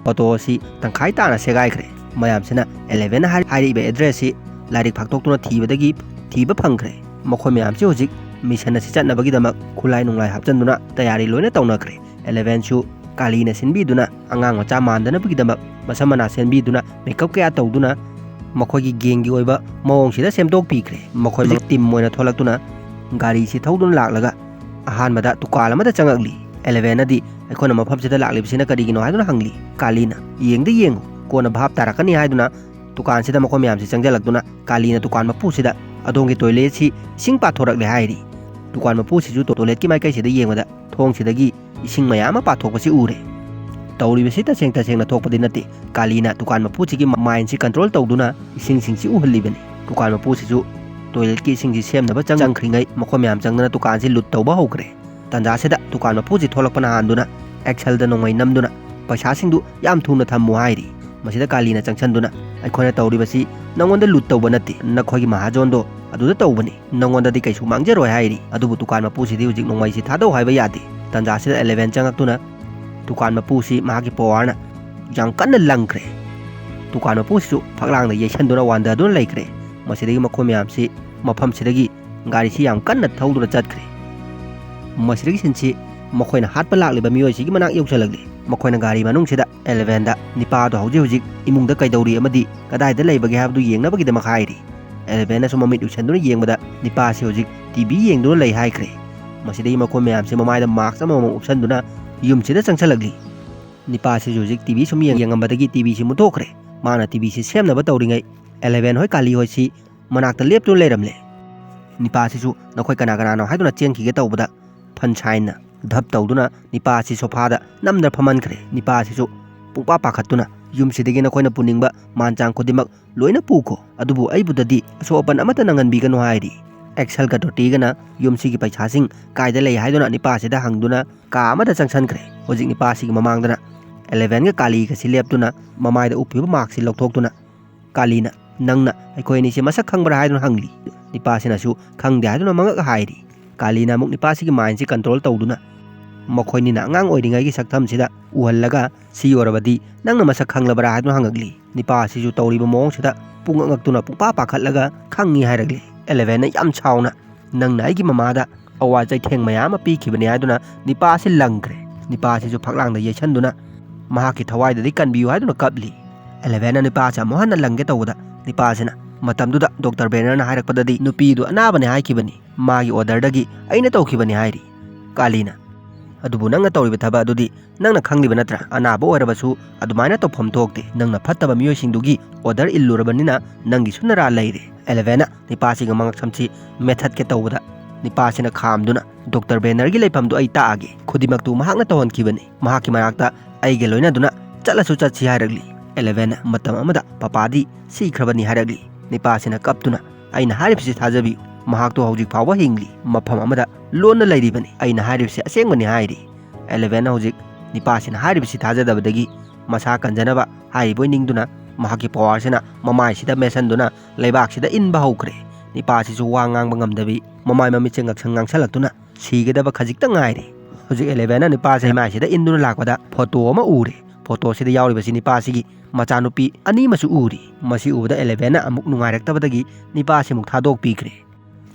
ꯐꯣꯇꯣ ꯑꯁꯤ ꯇꯪꯈꯥꯏ ꯇꯥꯅ ꯁꯦꯒꯥꯏꯈ꯭ꯔꯦ꯫ ꯃꯌꯥꯝꯁꯤꯅ ꯑꯦꯂꯚꯦꯟꯅ ꯍꯥꯏ-, ꯍꯥꯏꯔꯛꯏꯕ ꯑꯦꯗ꯭ꯔꯦꯁꯁꯤ ꯂꯥꯏꯔꯤꯛ ꯐꯥꯛꯇꯣꯛꯇꯨꯅ ꯊꯤꯕꯗꯒꯤ ꯊꯤꯕ ꯐꯪꯈ꯭ꯔꯦ꯫ ꯃꯈꯣꯏ ꯃꯌꯥꯝꯁꯤ ꯍꯧꯖꯤꯛ ꯃꯤꯁꯟ ꯑꯁꯤ ꯆꯠꯅꯕꯒꯤꯗꯃꯛ ꯈꯨꯠꯂꯥꯏ ꯅꯨꯡꯂꯥꯏ ꯍꯥꯞꯆꯤꯟꯗꯨꯅ ꯇꯌꯥꯔꯤ ꯂꯣꯏꯅ ꯇꯧꯅꯈ꯭ꯔꯦ꯫ ꯑꯦꯂꯚꯦꯟꯁꯨ ꯀꯥꯂꯤꯅ ꯁꯤꯟꯕꯤꯗꯨꯅ ꯑꯉꯥꯡ ꯃꯆꯥ ꯃꯥꯟꯗꯅꯕꯒꯤꯗꯃꯛ ꯃꯁꯝ ꯃꯅꯥ ꯁꯦꯝꯕꯤꯗꯨꯅ ꯃꯦꯀꯞ ꯀꯌꯥ ꯇꯧꯗꯨꯅ ꯃꯈꯣꯏꯒꯤ ꯒꯦꯡꯒꯤ ꯑꯣꯏꯕ ꯃꯑꯣꯡꯁꯤꯗ ꯁꯦꯝꯗꯣꯛꯄꯤꯈ꯭ꯔꯦ꯫ ꯃꯈꯣꯏ ꯍꯧꯖꯤꯛ ꯇꯤꯝ ꯑꯣꯏꯅ ꯊꯣꯛꯂꯛꯇꯨꯅ ꯒꯥꯔꯤꯁꯤ ꯊꯧꯗꯨꯅ ꯂꯥꯛꯂꯒ ꯑꯍꯥꯟꯕꯗ ꯗꯨꯀꯥꯟ ꯑꯃꯗ ꯆꯪꯉꯛꯂꯤ꯫ ꯑꯦꯂꯚꯦꯟꯅꯗꯤ, "ꯑꯩꯈꯣꯏꯅ ꯃꯐꯝꯁꯤꯗ ꯂꯥꯛꯂꯤꯕꯁꯤꯅ ꯀꯔꯤꯒꯤꯅꯣ?" ꯍꯥꯏꯗꯨꯅ ꯍꯪꯂꯤ꯫ ꯀꯥꯂꯤꯅ, "ꯌꯦꯡꯗ ꯌꯦꯡꯉꯨ, ꯀꯣꯟꯅ ꯚꯥꯞ ꯇꯥꯔꯛꯀꯅꯤ" ꯍꯥꯏꯗꯨꯅ ꯗꯨꯀꯥꯟꯁꯤꯗ ꯃꯈꯣꯏ ꯃꯌꯥꯝꯁꯤ ꯆꯪꯁꯤꯜꯂꯛꯇꯨꯅ ꯀꯥꯂꯤꯅ ꯗꯨꯀꯥꯟ ꯃꯄꯨꯁꯤꯗ, "ꯑꯗꯣꯝꯒꯤ ꯇꯣꯏꯂꯦꯠꯁꯤ ꯏꯁꯤꯡ ꯄꯥꯊꯣꯔꯛꯂꯦ" ꯍꯥꯏꯔꯤ꯫ ꯗꯨꯀꯥꯟ ꯃꯄꯨꯁꯤꯁꯨ ꯇꯣꯏꯂꯦꯠꯀꯤ ꯃꯥꯏꯀꯩꯁꯤꯗ ꯌꯦꯡꯕꯗ ꯊꯣꯡꯁꯤꯗꯒꯤ ꯏꯁꯤꯡ ꯃꯌꯥꯝ ꯑꯃ ꯄꯥꯊꯣꯛꯄꯁꯤ ꯎꯔꯦ꯫ ꯇꯧꯔꯤꯕꯁꯤ ꯇꯁꯦꯡ ꯇꯁꯦꯡꯅ ꯊꯣꯛꯄꯗꯤ ꯅꯠꯇꯦ꯫ ꯀꯥꯂꯤꯅ ꯗꯨꯀꯥꯟ ꯃꯄꯨꯁꯤꯒꯤ ꯃꯥꯏꯟꯁꯤ ꯀꯟꯇ꯭ꯔꯣꯜ ꯇꯧꯗꯨꯅ ꯏꯁꯤꯡꯁꯤꯡꯁꯤ ꯎꯍꯜꯂꯤꯕꯅꯤ꯫ ꯗꯨꯀꯥꯟ ꯃꯄꯨꯁꯤꯁꯨ ꯇꯣꯏꯂꯦꯠꯀꯤ ꯏꯁꯤꯡꯁꯤ ꯁꯦꯝꯅꯕ ꯆꯪꯈ꯭ꯔꯤꯉꯩ ꯃꯈꯣꯏ ꯃꯌꯥꯝ ꯆꯪꯗꯨꯅ ꯗꯨꯀꯥꯟꯁꯤ ꯂꯨꯠ ꯇꯧꯕ ꯍꯧꯈ꯭ꯔꯦ꯫ ꯇꯥꯟꯖꯥꯁꯤꯗ ꯗꯨꯀꯥꯟ ꯃꯄꯨꯁꯤ ꯊꯣꯛꯂꯛꯄꯅ ꯍꯥꯟꯗꯨꯅ ꯑꯦꯛꯁꯦꯜꯗ ꯅꯣꯡꯃꯩ ꯅꯝꯗꯨꯅ ꯄꯩꯁꯥꯁꯤꯡꯗꯨ ꯌꯥꯝ ꯊꯨꯅ ꯊꯝꯃꯨ ꯍꯥꯏꯔꯤ꯫ ꯃꯁꯤꯗ ꯀꯥꯂꯤꯅ ꯆꯪꯁꯤꯟꯗꯨꯅ, "ꯑꯩꯈꯣꯏꯅ ꯇꯧꯔꯤꯕꯁꯤ ꯅꯉꯣꯟꯗ ꯂꯨꯠ ꯇꯧꯕ ꯅꯠꯇꯦ, ꯅꯈꯣꯏꯒꯤ ꯃꯍꯥꯖꯣꯟꯗꯣ ꯑꯗꯨꯗ ꯇꯧꯕꯅꯤ, ꯅꯉꯣꯟꯗꯗꯤ ꯀꯩꯁꯨ ꯃꯥꯡꯖꯔꯣꯏ" ꯍꯥꯏꯔꯤ꯫ ꯑꯗꯨꯕꯨ ꯗꯨꯀꯥꯟ ꯃꯄꯨꯁꯤꯗꯤ ꯍꯧꯖꯤꯛ ꯅꯣꯡꯃꯩꯁꯤ ꯊꯥꯗꯧ ꯍꯥꯏꯕ ꯌꯥꯗꯦ꯫ ꯇꯥꯟꯖꯥꯁꯤꯗ ꯑꯦꯂꯦꯚꯦꯟ ꯆꯪꯉꯛꯇꯨꯅ ꯗꯨꯀꯥꯟ ꯃꯄꯨꯁꯤ ꯃꯍꯥꯛꯀꯤ ꯄꯋꯥꯔꯅ ꯌꯥꯝ ꯀꯟꯅ ꯂꯪꯈ꯭ꯔꯦ꯫ ꯗꯨꯀꯥꯟ ꯃꯄꯨꯁꯤꯁꯨ ꯐꯛꯂꯥꯡꯗ ꯌꯩꯁꯟꯗꯨꯅ ꯋꯥꯟꯊꯗꯨꯅ ꯂꯩꯈ꯭ꯔꯦ꯫ ꯃꯁꯤꯗꯒꯤ ꯃꯈꯣꯏ ꯃꯌꯥꯝꯁꯤ ꯃꯐꯝꯁꯤꯗꯒꯤ ꯒꯥꯔꯤꯁꯤ ꯌꯥꯝ ꯀꯟꯅ ꯊꯧꯗꯨꯅ ꯆꯠꯈ꯭ꯔꯦ꯫ ꯃꯁꯤꯗꯒꯤ ꯁꯤꯟꯁꯤ ꯃꯈꯣꯏꯅ ꯍꯥꯠꯄ ꯂꯥꯛꯂꯤꯕ ꯃꯤꯑꯣꯏꯁꯤꯒꯤ ꯃꯅꯥꯛ ꯌꯧꯁꯤꯜꯂꯛꯂꯤ꯫ ꯃꯈꯣꯏꯅ ꯒꯥꯔꯤ ꯃꯅꯨꯡꯁꯤꯗ ꯑꯦꯂꯦꯚꯦꯟꯗ ꯅꯤꯄꯥꯗꯣ ꯍꯧꯖꯤꯛ ꯍꯧꯖꯤꯛ ꯏꯃꯨꯡꯗ ꯀꯩꯗꯧꯔꯤ ꯑꯃꯗꯤ ꯀꯗꯥꯏꯗ ꯂꯩꯕꯒꯦ ꯍꯥꯏꯕꯗꯨ ꯌꯦꯡꯅꯕꯒꯤꯗꯃꯛ ꯍꯥꯏꯔꯤ꯫ ꯑꯦꯂꯦꯚꯦꯟꯅꯁꯨ ꯃꯃꯤꯠ ꯎꯏꯁꯟꯗꯨꯅ ꯌꯦꯡꯕꯗ ꯅꯤꯄꯥꯁꯤ ꯍꯧꯖꯤꯛ ꯇꯤ ꯚꯤ ꯌꯦꯡꯗꯨꯅ ꯂꯩ ꯍꯥꯏꯈ꯭ꯔꯦ꯫ ꯃꯁꯤꯗꯒꯤ ꯃꯈꯣꯏ ꯃꯌꯥꯝꯁꯤ ꯃꯃꯥꯏꯗ ꯃꯥꯛꯁ ꯑꯃꯃꯝ ꯎꯞꯁꯟꯗꯨꯅ ꯌꯨꯝꯁꯤꯗ ꯆꯪꯁꯤꯜꯂꯛꯂꯤ꯫ ꯅꯤꯄꯥꯁꯤꯁꯨ ꯍꯧꯖꯤꯛ ꯇꯤ ꯚꯤ ꯁꯨꯝ ꯌꯦꯡ-, ꯌꯦꯡꯉꯝꯕꯗꯒꯤ ꯇꯤ ꯚꯤꯁꯤ ꯃꯨꯠꯊꯣꯛꯈ꯭ꯔꯦ꯫ ꯃꯥꯅ ꯇꯤ ꯚꯤꯁꯤ ꯁꯦꯝꯅꯕ ꯇꯧꯔꯤꯉꯩ ꯑꯦꯂꯦꯚꯦꯟ ꯍꯣꯏ ꯀꯥꯂꯤ ꯍꯣꯏꯁꯤ ꯃꯅꯥꯛꯇ ꯂꯦꯞꯇꯨꯅ ꯂꯩꯔꯝꯂꯦ꯫ ꯅꯤꯄꯥꯁꯤꯁꯨ "ꯅꯈꯣꯏ ꯀꯅꯥ ꯀꯅꯥꯅꯣ?" ꯍꯥꯏꯗꯨꯅ ꯆꯦꯟꯈꯤꯒꯦ ꯇꯧꯕꯗ ꯐꯟꯁꯥꯏꯟꯅ ꯙꯞ ꯇꯧꯗꯨꯅ ꯅꯤꯄꯥꯁꯤ ꯁꯣꯐꯥꯗ ꯅꯝꯗꯅ ꯐꯝꯍꯟꯈ꯭ꯔꯦ꯫ ꯅꯤꯄꯥꯁꯤꯁꯨ ꯄꯨꯡꯄꯥ ꯄꯥꯈꯠꯇꯨꯅ, "ꯌꯨꯝꯁꯤꯗꯒꯤ ꯅꯈꯣꯏꯅ ꯄꯨꯅꯤꯡꯕ ꯃꯥꯟ ꯆꯥꯡ ꯈꯨꯗꯤꯡꯃꯛ ꯂꯣꯏꯅ ꯄꯨꯈꯣ, ꯑꯗꯨꯕꯨ ꯑꯩꯕꯨꯗꯗꯤ ꯑꯁꯣꯛ ꯑꯄꯟ ꯑꯃꯠꯇ ꯅꯪꯍꯟꯕꯤꯒꯅꯨ" ꯍꯥꯏꯔꯤ꯫ ꯑꯦꯛꯁꯦꯜꯒ ꯇꯣꯇꯤꯒꯅ ꯌꯨꯝꯁꯤꯒꯤ ꯄꯩꯁꯥꯁꯤꯡ ꯀꯥꯏꯗ ꯂꯩ ꯍꯥꯏꯗꯨꯅ ꯅꯤꯄꯥꯁꯤꯗ ꯍꯪꯗꯨꯅ ꯀꯥ ꯑꯃꯗ ꯆꯪꯁꯟꯈ꯭ꯔꯦ꯫ ꯍꯧꯖꯤꯛ ꯅꯤꯄꯥꯁꯤꯒꯤ ꯃꯃꯥꯡꯗꯅ ꯑꯦꯂꯦꯚꯦꯟꯒ ꯀꯥꯂꯤꯒꯁꯤ ꯂꯦꯞꯇꯨꯅ ꯃꯃꯥꯏꯗ ꯎꯞꯄꯤꯕ ꯃꯥꯛꯁꯤ ꯂꯧꯊꯣꯛꯇꯨꯅ ꯀꯥꯂꯤꯅ, "ꯅꯪꯅ ꯑꯩꯈꯣꯏ ꯑꯅꯤꯁꯦ ꯃꯁꯛ ꯈꯪꯕ꯭ꯔꯥ?" ꯍꯥꯏꯗꯨꯅ ꯍꯪꯂꯤ꯫ ꯅꯤꯄꯥꯁꯤꯅꯁꯨ "ꯈꯪꯗꯦ" ꯍꯥꯏꯗꯨꯅ ꯃꯉꯛ ꯍꯥꯏꯔꯤ꯫ ꯀꯥꯂꯤꯅ ꯑꯃꯨꯛ ꯅꯤꯄꯥꯁꯤꯒꯤ ꯃꯥꯏꯟꯁꯤ ꯀꯟꯇ꯭ꯔꯣꯜ ꯇꯧꯗꯨꯅ ꯃꯈꯣꯏꯅꯤꯅ ꯑꯉꯥꯡ ꯑꯣꯏꯔꯤꯉꯩꯒꯤ ꯁꯛꯇꯝꯁꯤꯗ ꯎꯍꯜꯂꯒ, "ꯁꯤ ꯑꯣꯏꯔꯕꯗꯤ ꯅꯪꯅ ꯃꯁꯛ ꯈꯪꯂꯕ꯭ꯔꯥ?" ꯍꯥꯏꯗꯨꯅ ꯍꯪꯉꯛꯂꯤ꯫ ꯅꯤꯄꯥꯁꯤꯁꯨ ꯇꯧꯔꯤꯕ ꯃꯑꯣꯡꯁꯤꯗ ꯄꯨꯡꯉꯛ ꯉꯛꯇꯨꯅ ꯄꯨꯡꯄꯥ ꯄꯥꯈꯠꯂꯒ "ꯈꯪꯉꯤ" ꯍꯥꯏꯔꯛꯂꯤ꯫ ꯑꯦꯂꯦꯚꯦꯟꯅ ꯌꯥꯝ ꯁꯥꯎꯅ, "ꯅꯪꯅ ꯑꯩꯒꯤ ꯃꯃꯥꯗ ꯑꯋꯥ ꯆꯩꯊꯦꯡ ꯃꯌꯥꯝ ꯑꯃ ꯄꯤꯈꯤꯕꯅꯤ" ꯍꯥꯏꯗꯨꯅ ꯅꯤꯄꯥ ꯑꯁꯤ ꯂꯪꯈ꯭ꯔꯦ꯫ ꯅꯤꯄꯥ ꯑꯁꯤꯁꯨ ꯐꯛꯂꯥꯡꯗ ꯌꯩꯁꯟꯗꯨꯅ ꯃꯍꯥꯛꯀꯤ ꯊꯋꯥꯏꯗꯗꯤ ꯀꯟꯕꯤꯌꯨ ꯍꯥꯏꯗꯨꯅ ꯀꯞꯂꯤ꯫ ꯑꯦꯂꯦꯚꯦꯟꯅ ꯅꯤꯄꯥ ꯑꯁꯤ ꯑꯃꯨꯛ ꯍꯟꯅ ꯂꯪꯒꯦ ꯇꯧꯕꯗ ꯅꯤꯄꯥ ꯑꯁꯤꯅ, "ꯃꯇꯝꯗꯨꯗ ꯗꯣꯛꯇꯔ ꯕꯦꯅꯔꯅ ꯍꯥꯏꯔꯛꯄꯗꯗꯤ ꯅꯨꯄꯤꯗꯨ ꯑꯅꯥꯕꯅꯤ ꯍꯥꯏꯈꯤꯕꯅꯤ, ꯃꯥꯒꯤ ꯑꯣꯔꯗꯔꯗꯒꯤ ꯑꯩꯅ ꯇꯧꯈꯤꯕꯅꯤ" ꯍꯥꯏꯔꯤ꯫ ꯀꯥꯂꯤꯅ, "ꯑꯗꯨꯕꯨ ꯅꯪꯅ ꯇꯧꯔꯤꯕ ꯊꯕꯛ ꯑꯗꯨꯗꯤ ꯅꯪꯅ ꯈꯪꯂꯤꯕ ꯅꯠꯇ꯭ꯔꯥ? ꯑꯅꯥꯕ ꯑꯣꯏꯔꯕꯁꯨ ꯑꯗꯨꯃꯥꯏꯅ ꯇꯧꯐꯝ ꯊꯣꯛꯇꯦ꯫ ꯅꯪꯅ ꯐꯠꯇꯕ ꯃꯤꯑꯣꯏꯁꯤꯡꯗꯨꯒꯤ ꯑꯣꯔꯗꯔ ꯏꯜꯂꯨꯔꯕꯅꯤꯅ ꯅꯪꯒꯤꯁꯨ ꯅꯔꯥ ꯂꯩꯔꯦ"꯫ ꯑꯦꯂꯦꯚꯦꯟꯅ ꯅꯤꯄꯥꯁꯤꯒꯤ ꯃꯉꯛꯁꯝꯁꯤ ꯃꯦꯊꯠꯀꯦ ꯇꯧꯕꯗ ꯅꯤꯄꯥꯁꯤꯅ ꯈꯥꯝꯗꯨꯅ, "ꯗꯣꯛꯇꯔ ꯕꯦꯅꯔꯒꯤ ꯂꯩꯐꯝꯗꯨ ꯑꯩ ꯇꯥꯛꯑꯒꯦ꯫ ꯈꯨꯗꯤꯡꯃꯛꯇꯨ ꯃꯍꯥꯛꯅ ꯇꯧꯍꯟꯈꯤꯕꯅꯤ꯫ ꯃꯍꯥꯛꯀꯤ ꯃꯅꯥꯛꯇ ꯑꯩꯒ ꯂꯣꯏꯅꯗꯨꯅ ꯆꯠꯂꯁꯨ ꯆꯠꯁꯤ" ꯍꯥꯏꯔꯛꯂꯤ꯫ ꯑꯦꯂꯦꯚꯦꯟꯅ ꯃꯇꯝ ꯑꯃꯗ "ꯄꯄꯥꯗꯤ ꯁꯤꯈ꯭ꯔꯕꯅꯤ" ꯍꯥꯏꯔꯛꯂꯤ꯫ ꯅꯤꯄꯥꯁꯤꯅ ꯀꯞꯇꯨꯅ, "ꯑꯩꯅ ꯍꯥꯏꯔꯤꯕꯁꯤ ꯊꯥꯖꯕꯤꯌꯨ꯫ ꯃꯍꯥꯛꯇꯨ ꯍꯧꯖꯤꯛ ꯐꯥꯎꯕ ꯍꯤꯡꯂꯤ꯫ ꯃꯐꯝ ꯑꯃꯗ ꯂꯣꯟꯅ ꯂꯩꯔꯤꯕꯅꯤ꯫ ꯑꯩꯅ ꯍꯥꯏꯔꯤꯕꯁꯤ ꯑꯁꯦꯡꯕꯅꯤ" ꯍꯥꯏꯔꯤ꯫ ꯑꯦꯂꯦꯚꯦꯟꯅ ꯍꯧꯖꯤꯛ ꯅꯤꯄꯥꯁꯤꯅ ꯍꯥꯏꯔꯤꯕꯁꯤ ꯊꯥꯖꯗꯕꯗꯒꯤ ꯃꯁꯥ ꯀꯟꯖꯅꯕ ꯍꯥꯏꯔꯤꯕꯣꯏ ꯅꯤꯡꯗꯨꯅ ꯃꯍꯥꯛꯀꯤ ꯄꯋꯥꯔꯁꯤꯅ ꯃꯃꯥꯏꯁꯤꯗ ꯃꯦꯠꯁꯟꯗꯨꯅ ꯂꯩꯕꯥꯛꯁꯤꯗ ꯏꯟꯕ ꯍꯧꯈ꯭ꯔꯦ꯫ ꯅꯤꯄꯥꯁꯤꯁꯨ ꯋꯥ ꯉꯥꯡꯕ ꯉꯝꯗꯕꯤ ꯃꯃꯥꯏ ꯃꯃꯤꯠꯁꯦ ꯉꯛꯁꯪ ꯉꯥꯡꯁꯜꯂꯛꯇꯨꯅ ꯁꯤꯒꯗꯕ ꯈꯖꯤꯛꯇ ꯉꯥꯏꯔꯦ꯫ ꯍꯧꯖꯤꯛ ꯑꯦꯂꯦꯚꯦꯟꯅ ꯅꯤꯄꯥꯁꯦ ꯃꯥꯏꯁꯤꯗ ꯏꯟꯗꯨꯅ ꯂꯥꯛꯄꯗ ꯐꯣꯇꯣ ꯑꯃ ꯎꯔꯦ꯫ ꯐꯣꯇꯣꯁꯤꯗ ꯌꯥꯎꯔꯤꯕꯁꯤ ꯅꯤꯄꯥꯁꯤꯒꯤ ꯃꯆꯥꯅꯨꯄꯤ ꯑꯅꯤ ꯑꯃꯁꯨ ꯎꯔꯤ꯫ ꯃꯁꯤ ꯎꯕꯗ ꯑꯦꯂꯦꯚꯦꯟꯅ ꯑꯃꯨꯛ ꯅꯨꯡꯉꯥꯏꯔꯛꯇꯕꯗꯒꯤ ꯅꯤꯄꯥꯁꯤꯃꯨꯛ ꯊꯥꯗꯣꯛꯄꯤꯈ꯭ꯔꯦ꯫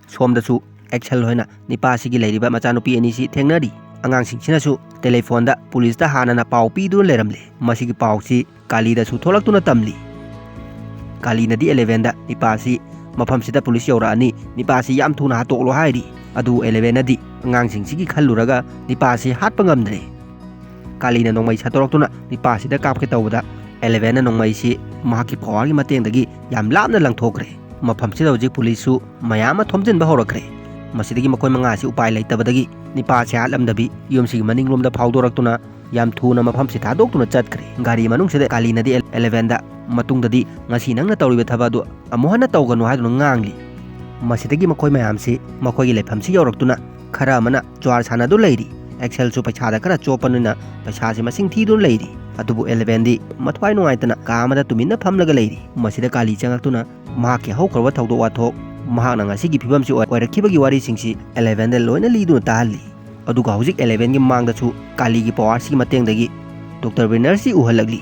ꯁꯣꯝꯗꯁꯨ ꯑꯦꯛꯁꯦꯜ ꯍꯣꯏꯅ ꯅꯤꯄꯥꯁꯤꯒꯤ ꯂꯩꯔꯤꯕ ꯃꯆꯥꯅꯨꯄꯤ ꯑꯅꯤꯁꯤ ꯊꯦꯡꯅꯔꯤ꯫ ꯑꯉꯥꯡꯁꯤꯡꯁꯤꯅꯁꯨ ꯇꯦꯂꯤꯐꯣꯟꯗ ꯄꯨꯂꯤꯁꯇ ꯍꯥꯟꯅꯅ ꯄꯥꯎ ꯄꯤꯗꯨꯅ ꯂꯩꯔꯝꯂꯦ꯫ ꯃꯁꯤꯒꯤ ꯄꯥꯎꯁꯤ ꯀꯥꯂꯤꯗꯁꯨ ꯊꯣꯛꯂꯛꯇꯨꯅ ꯇꯝꯂꯤ꯫ ꯀꯥꯂꯤꯅꯗꯤ ꯑꯦꯂꯦꯚꯦꯟꯗ ꯅꯤꯄꯥꯁꯤ ꯃꯐꯝꯁꯤꯗ ꯄꯨꯂꯤꯁ ꯌꯧꯔꯛꯑꯅꯤ, ꯅꯤꯄꯥꯁꯤ ꯌꯥꯝ ꯊꯨꯅ ꯍꯥꯠꯇꯣꯛꯂꯣ ꯍꯥꯏꯔꯤ꯫ ꯑꯗꯨꯕꯨ ꯑꯦꯂꯦꯚꯦꯟꯅꯗꯤ ꯑꯉꯥꯡꯁꯤꯡꯁꯤꯒꯤ ꯈꯜꯂꯨꯔꯒ ꯅꯤꯄꯥꯁꯤ ꯍꯥꯠꯄ ꯉꯝꯗ꯭ꯔꯦ꯫ ꯀꯥꯂꯤꯅ ꯅꯣꯡꯃꯩ ꯁꯠꯇꯣꯔꯛꯇꯨꯅ ꯅꯤꯄꯥꯁꯤꯗ ꯀꯥꯞꯀꯦ ꯇꯧꯕꯗ ꯑꯦꯂꯦꯚꯦꯟꯅ ꯅꯣꯡꯃꯩꯁꯤ ꯃꯍꯥꯛꯀꯤ ꯄꯋꯥꯔꯒꯤ ꯃꯇꯦꯡꯗꯒꯤ ꯌꯥꯝ ꯂꯥꯞꯅ ꯂꯪꯊꯣꯛꯈ꯭ꯔꯦ꯫ ꯃꯐꯝꯁꯤꯗ ꯍꯧꯖꯤꯛ ꯄꯨꯂꯤꯁꯁꯨ ꯃꯌꯥꯝ ꯑꯃ ꯊꯣꯝꯖꯤꯟꯕ ꯍꯧꯔꯛꯈ꯭ꯔꯦ꯫ ꯃꯁꯤꯗꯒꯤ ꯃꯈꯣꯏ ꯃꯉꯥꯁꯤ ꯎꯄꯥꯏ ꯂꯩꯇꯕꯗꯒꯤ ꯅꯤꯄꯥꯁꯤ ꯍꯥꯠꯂꯝꯗꯕꯤ ꯌꯨꯝꯁꯤꯒꯤ ꯃꯅꯤꯡꯂꯣꯝꯗ ꯐꯥꯎꯗꯣꯔꯛꯇꯨꯅ ꯌꯥꯝ ꯊꯨꯅ ꯃꯐꯝꯁꯤ ꯊꯥꯗꯣꯛꯇꯨꯅ ꯆꯠꯈ꯭ꯔꯦ꯫ ꯒꯥꯔꯤ ꯃꯅꯨꯡꯁꯤꯗ ꯀꯥꯂꯤꯅꯗꯤ ꯑꯦꯂꯦꯚꯦꯟꯗ ꯃꯇꯨꯡꯗꯗꯤ ꯉꯁꯤ ꯅꯪꯅ ꯇꯧꯔꯤꯕ ꯊꯕꯛ ꯑꯗꯨ ꯑꯃꯨꯛ ꯍꯟꯅ ꯇꯧꯒꯅꯨ ꯍꯥꯏꯗꯨꯅ ꯉꯥꯡꯂꯤ꯫ ꯃꯁꯤꯗꯒꯤ ꯃꯈꯣꯏ ꯃꯌꯥꯝꯁꯤ ꯃꯈꯣꯏꯒꯤ ꯂꯩꯐꯝꯁꯤ ꯌꯧꯔꯛꯇꯨꯅ ꯈꯔ ꯑꯃꯅ ꯖ꯭ꯋꯥꯔ ꯁꯥꯟꯅꯗꯨꯅ ꯂꯩꯔꯤ꯫ ꯑꯦꯛꯁꯦꯜꯁꯨ ꯄꯩꯁꯥꯗ ꯈꯔ ꯆꯣꯞꯄꯅꯤꯅ ꯄꯩꯁꯥꯁꯤ ꯃꯁꯤꯡ ꯊꯤꯗꯨꯅ ꯂꯩꯔꯤ꯫ ꯑꯗꯨꯕꯨ ꯑꯦꯂꯦꯚꯦꯟꯗꯤ ꯃꯊ꯭ꯋꯥꯏ ꯅꯨꯡꯉꯥꯏꯇꯅ ꯀꯥ ꯑꯃꯗ ꯇꯨꯃꯤꯟꯅ ꯐꯝꯂꯒ ꯂꯩꯔꯤ꯫ ꯃꯁꯤꯗ ꯀꯥꯂꯤ ꯆꯪꯂꯛꯇꯨꯅ ꯃꯍꯥꯛꯀꯤ ꯍꯧꯈ꯭ꯔꯕ ꯊꯧꯗꯣꯛ ꯋꯥꯊꯣꯛ, ꯃꯍꯥꯛꯅ ꯉꯁꯤꯒꯤ ꯐꯤꯕꯝꯁꯤ ꯑꯣꯏ-, ꯑꯣꯏꯔꯛꯈꯤꯕꯒꯤ ꯋꯥꯔꯤꯁꯤꯡꯁꯤ ꯑꯦꯂꯦꯚꯦꯟꯗ ꯂꯣꯏꯅ ꯂꯤꯗꯨꯅ ꯇꯥꯍꯜꯂꯤ꯫ ꯑꯗꯨꯒ ꯍꯧꯖꯤꯛ ꯑꯦꯂꯦꯚꯦꯟꯒꯤ ꯃꯃꯥꯡꯗꯁꯨ ꯀꯥꯂꯤꯒꯤ ꯄꯋꯥꯔꯁꯤꯒꯤ ꯃꯇꯦꯡꯗꯒꯤ ꯗꯣꯛꯇꯔ ꯕ꯭ꯔꯦꯅꯔꯁꯤ ꯎꯍꯜꯂꯛꯂꯤ꯫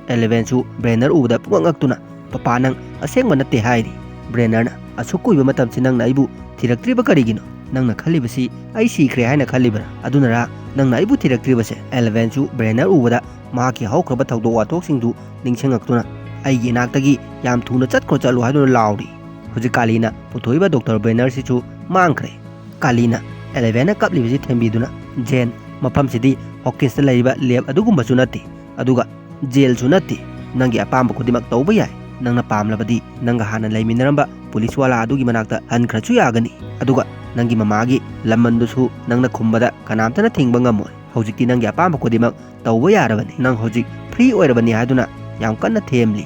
ꯑꯦꯂꯦꯚꯦꯟꯁꯨ ꯕ꯭ꯔꯦꯅꯔ ꯎꯕꯗ ꯄꯨꯡꯉꯛ ꯉꯛꯇꯨꯅ, "ꯄꯄꯥ, ꯅꯪ ꯑꯁꯦꯡꯕ ꯅꯠꯇꯦ" ꯍꯥꯏꯔꯤ꯫ ꯕ꯭ꯔꯦꯅꯔꯅ, "ꯑꯁꯨꯛ ꯀꯨꯏꯕ ꯃꯇꯝꯁꯤ ꯅꯪꯅ ꯑꯩꯕꯨ ꯊꯤꯔꯛꯇ꯭ꯔꯤꯕ ꯀꯔꯤꯒꯤꯅꯣ? ꯅꯪꯅ ꯈꯜꯂꯤꯕꯁꯤ ꯑꯩ ꯁꯤꯈ꯭ꯔꯦ ꯍꯥꯏꯅ ꯈꯜꯂꯤꯕꯔꯥ? ꯑꯗꯨꯅꯔꯥ ꯅꯪꯅ ꯑꯩꯕꯨ ꯊꯤꯔꯛꯇ꯭ꯔꯤꯕꯁꯦ?" ꯑꯦꯂꯦꯚꯦꯟꯁꯨ ꯕ꯭ꯔꯦꯅꯔ ꯎꯕꯗ ꯃꯍꯥꯛꯀꯤ ꯍꯧꯈ꯭ꯔꯕ ꯊꯧꯗꯣꯛ ꯋꯥꯊꯣꯛꯁꯤꯡꯗꯨ ꯅꯤꯡꯁꯤꯡꯉꯛꯇꯨꯅ, "ꯑꯩꯒꯤ ꯏꯅꯥꯛꯇꯒꯤ ꯌꯥꯝ ꯊꯨꯅ ꯆꯠꯈ꯭ꯔꯣ, ꯆꯠꯂꯣ" ꯍꯥꯏꯗꯨꯅ ꯂꯥꯎꯔꯤ꯫ ꯍꯧꯖꯤꯛ ꯀꯥꯂꯤꯅ ꯄꯨꯊꯣꯛꯏꯕ ꯗꯣꯛꯇꯔ ꯕ꯭ꯔꯦꯅꯔꯁꯤꯁꯨ ꯃꯥꯡꯈ꯭ꯔꯦ꯫ ꯀꯥꯂꯤꯅ ꯑꯦꯂꯦꯚꯦꯟꯅ ꯀꯞꯂꯤꯕꯁꯤ ꯊꯦꯝꯕꯤꯗꯨꯅ, "ꯖꯦꯟ, ꯃꯐꯝꯁꯤꯗꯤ ꯍꯣꯀꯤꯟꯁꯇ ꯂꯩꯔꯤꯕ ꯂꯦꯕ ꯑꯗꯨꯒꯨꯝꯕꯁꯨ ꯅꯠꯇꯦ, ꯑꯗꯨꯒ ꯖꯦꯜꯁꯨ ꯅꯠꯇꯦ꯫ ꯅꯪꯒꯤ ꯑꯄꯥꯝꯕ ꯈꯨꯗꯤꯡꯃꯛ ꯇꯧꯕ ꯌꯥꯏ꯫ ꯅꯪꯅ ꯄꯥꯝꯂꯕꯗꯤ ꯅꯪꯒ ꯍꯥꯟꯅ ꯂꯩꯃꯤꯟꯅꯔꯝꯕ ꯄꯨꯂꯤꯁ ꯋꯥꯂꯥ ꯑꯗꯨꯒꯤ ꯃꯅꯥꯛꯇ ꯍꯟꯈ꯭ꯔꯁꯨ ꯌꯥꯒꯅꯤ꯫ ꯑꯗꯨꯒ ꯅꯪꯒꯤ ꯃꯃꯥꯒꯤ ꯂꯃꯟꯗꯨꯁꯨ ꯅꯪꯅ ꯈꯨꯝꯕꯗ ꯀꯅꯥꯝꯇꯅ ꯊꯤꯡꯕ ꯉꯝꯃꯣꯏ꯫ ꯍꯧꯖꯤꯛꯇꯤ ꯅꯪꯒꯤ ꯑꯄꯥꯝꯕ ꯈꯨꯗꯤꯡꯃꯛ ꯇꯧꯕ ꯌꯥꯔꯕꯅꯤ꯫ ꯅꯪ ꯍꯧꯖꯤꯛ ꯐ꯭ꯔꯤ ꯑꯣꯏꯔꯕꯅꯤ" ꯍꯥꯏꯗꯨꯅ ꯌꯥꯝ ꯀꯟꯅ ꯊꯦꯝꯂꯤ꯫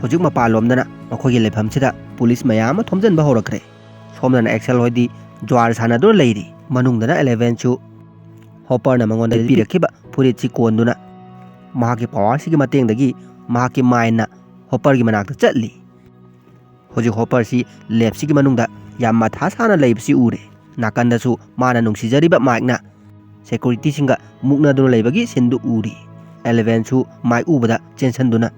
ꯍꯧꯖꯤꯛ ꯃꯄꯥꯟꯂꯣꯝꯗꯅ ꯃꯈꯣꯏꯒꯤ ꯂꯩꯐꯝꯁꯤꯗ ꯄꯨꯂꯤꯁ ꯃꯌꯥꯝ ꯑꯃ ꯊꯣꯝꯖꯤꯟꯕ ꯍꯧꯔꯛꯈ꯭ꯔꯦ꯫ ꯁꯣꯝꯗꯅ ꯑꯦꯛꯁꯦꯜ ꯍꯣꯏꯗꯤ ꯖ꯭ꯋꯥꯔ ꯁꯥꯟꯅꯗꯨꯅ ꯂꯩꯔꯤ꯫ ꯃꯅꯨꯡꯗꯅ ꯑꯦꯂꯦꯚꯦꯟꯁꯨ ꯍꯣꯄꯔꯅ ꯃꯉꯣꯟꯗ ꯄꯤꯔꯛꯈꯤꯕ ꯐꯨꯔꯤꯠꯁꯤ ꯀꯣꯟꯗꯨꯅ ꯃꯍꯥꯛꯀꯤ ꯄꯋꯥꯔꯁꯤꯒꯤ ꯃꯇꯦꯡꯗꯒꯤ ꯃꯍꯥꯛꯀꯤ ꯃꯥꯏꯟꯅ ꯍꯣꯄꯔꯒꯤ ꯃꯅꯥꯛꯇ ꯆꯠꯂꯤ꯫ ꯍꯧꯖꯤꯛ ꯍꯣꯄꯔꯁꯤ ꯂꯦꯞꯁꯤꯒꯤ ꯃꯅꯨꯡꯗ ꯌꯥꯝ ꯃꯊꯥ ꯁꯥꯅ ꯂꯩꯕꯁꯤ ꯎꯔꯦ꯫ ꯅꯥꯀꯟꯗꯁꯨ ꯃꯥꯅ ꯅꯨꯡꯁꯤꯖꯔꯤꯕ ꯃꯥꯏꯛꯅ ꯁꯦꯀ꯭ꯌꯨꯔꯤꯇꯤꯁꯤꯡꯒ ꯃꯨꯛꯅꯗꯨꯅ ꯂꯩꯕꯒꯤ ꯁꯤꯟꯗꯨ ꯎꯔꯤ꯫ ꯑꯦꯂꯦꯚꯦꯟꯁꯨ ꯃꯥꯏꯛ ꯎꯕꯗ ꯆꯦꯟꯁꯤꯟꯗꯨꯅ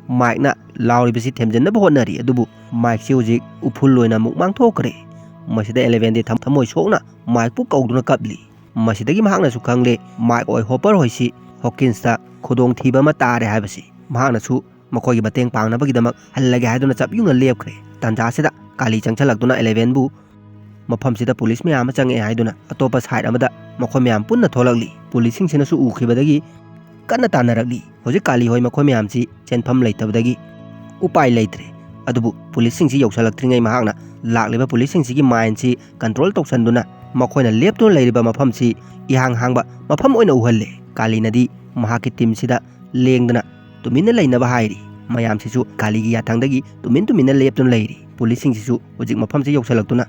ꯃꯥꯏꯛꯅ ꯂꯥꯎꯔꯤꯕꯁꯤ ꯊꯦꯝꯖꯤꯟꯅꯕ ꯍꯣꯠꯅꯔꯤ, ꯑꯗꯨꯕꯨ ꯃꯥꯏꯛꯁꯤ ꯍꯧꯖꯤꯛ ꯎꯐꯨꯜ ꯑꯣꯏꯅ ꯑꯃꯨꯛ ꯃꯥꯡꯊꯣꯛꯈ꯭ꯔꯦ꯫ ꯃꯁꯤꯗ ꯑꯦꯂꯦꯚꯦꯟꯗꯤ ꯊꯝ-, ꯊꯃꯣꯏ ꯁꯣꯛꯅ ꯃꯥꯏꯛꯄꯨ ꯀꯧꯗꯨꯅ ꯀꯞꯂꯤ꯫ ꯃꯁꯤꯗꯒꯤ ꯃꯍꯥꯛꯅꯁꯨ ꯈꯪꯂꯦ, ꯃꯥꯏꯛ ꯑꯣꯏ ꯍꯣꯄꯔ ꯍꯣꯏꯁꯤ ꯍꯣꯀꯤꯟꯁꯇ ꯈꯨꯗꯣꯡꯊꯤꯕ ꯑꯃ ꯇꯥꯔꯦ ꯍꯥꯏꯕꯁꯤ꯫ ꯃꯍꯥꯛꯅꯁꯨ ꯃꯈꯣꯏꯒꯤ ꯃꯇꯦꯡ ꯄꯥꯡꯅꯕꯒꯤꯗꯃꯛ ꯍꯜꯂꯒꯦ ꯍꯥꯏꯗꯨꯅ ꯆꯞ ꯌꯨꯡꯅ ꯂꯦꯞꯈ꯭ꯔꯦ꯫ ꯇꯥꯟꯖꯥꯁꯤꯗ ꯀꯥꯂꯤ ꯆꯪꯁꯤꯜꯂꯛꯇꯨꯅ ꯑꯦꯂꯦꯚꯦꯟꯕꯨ ꯃꯐꯝꯁꯤꯗ ꯄꯨꯂꯤꯁ ꯃꯌꯥꯝ ꯑꯃ ꯆꯪꯉꯛꯑꯦ ꯍꯥꯏꯗꯨꯅ ꯑꯇꯣꯞꯄ ꯁꯥꯏꯠ ꯑꯃꯗ ꯃꯈꯣꯏ ꯃꯌꯥꯝ ꯄꯨꯟꯅ ꯊꯣꯛꯂꯛꯂꯤ꯫ ꯄꯨꯂꯤꯁꯁꯤꯡꯁꯤꯅꯁꯨ ꯎꯈꯤꯕꯗꯒꯤ ꯀꯟꯅ ꯇꯥꯟꯅꯔꯛꯂꯤ꯫ ꯍꯧꯖꯤꯛ ꯀꯥꯂꯤ ꯍꯣꯏ ꯃꯈꯣꯏ ꯃꯌꯥꯝꯁꯤ ꯆꯦꯟꯐꯝ ꯂꯩꯇꯕꯗꯒꯤ ꯎꯄꯥꯏ ꯂꯩꯇ꯭ꯔꯦ꯫ ꯑꯗꯨꯕꯨ ꯄꯨꯂꯤꯁꯁꯤꯡꯁꯤ ꯌꯧꯁꯤꯜꯂꯛꯇ꯭ꯔꯤꯉꯩ ꯃꯍꯥꯛꯅ ꯂꯥꯛꯂꯤꯕ ꯄꯨꯂꯤꯁꯁꯤꯡꯁꯤꯒꯤ ꯃꯥꯏꯟꯁꯤ ꯀꯟꯇ꯭ꯔꯣꯜ ꯇꯧꯁꯟꯗꯨꯅ ꯃꯈꯣꯏꯅ ꯂꯦꯞꯇꯨꯅ ꯂꯩꯔꯤꯕ ꯃꯐꯝꯁꯤ ꯏꯍꯥꯡ ꯍꯥꯡꯕ ꯃꯐꯝ ꯑꯣꯏꯅ ꯎꯍꯜꯂꯦ꯫ ꯀꯥꯂꯤꯅꯗꯤ ꯃꯍꯥꯛꯀꯤ ꯇꯤꯝꯁꯤꯗ ꯂꯦꯡꯗꯅ ꯇꯨꯃꯤꯟꯅ ꯂꯩꯅꯕ ꯍꯥꯏꯔꯤ꯫ ꯃꯌꯥꯝꯁꯤꯁꯨ ꯀꯥꯂꯤꯒꯤ ꯌꯥꯊꯪꯗꯒꯤ ꯇꯨꯃꯤꯟ ꯇꯨꯃꯤꯟꯅ ꯂꯦꯞꯇꯨꯅ ꯂꯩꯔꯤ꯫ ꯄꯨꯂꯤꯁꯁꯤꯡꯁꯤꯁꯨ ꯍꯧꯖꯤꯛ ꯃꯐꯝꯁꯤ ꯌꯧꯁꯤꯜꯂꯛꯇꯨꯅ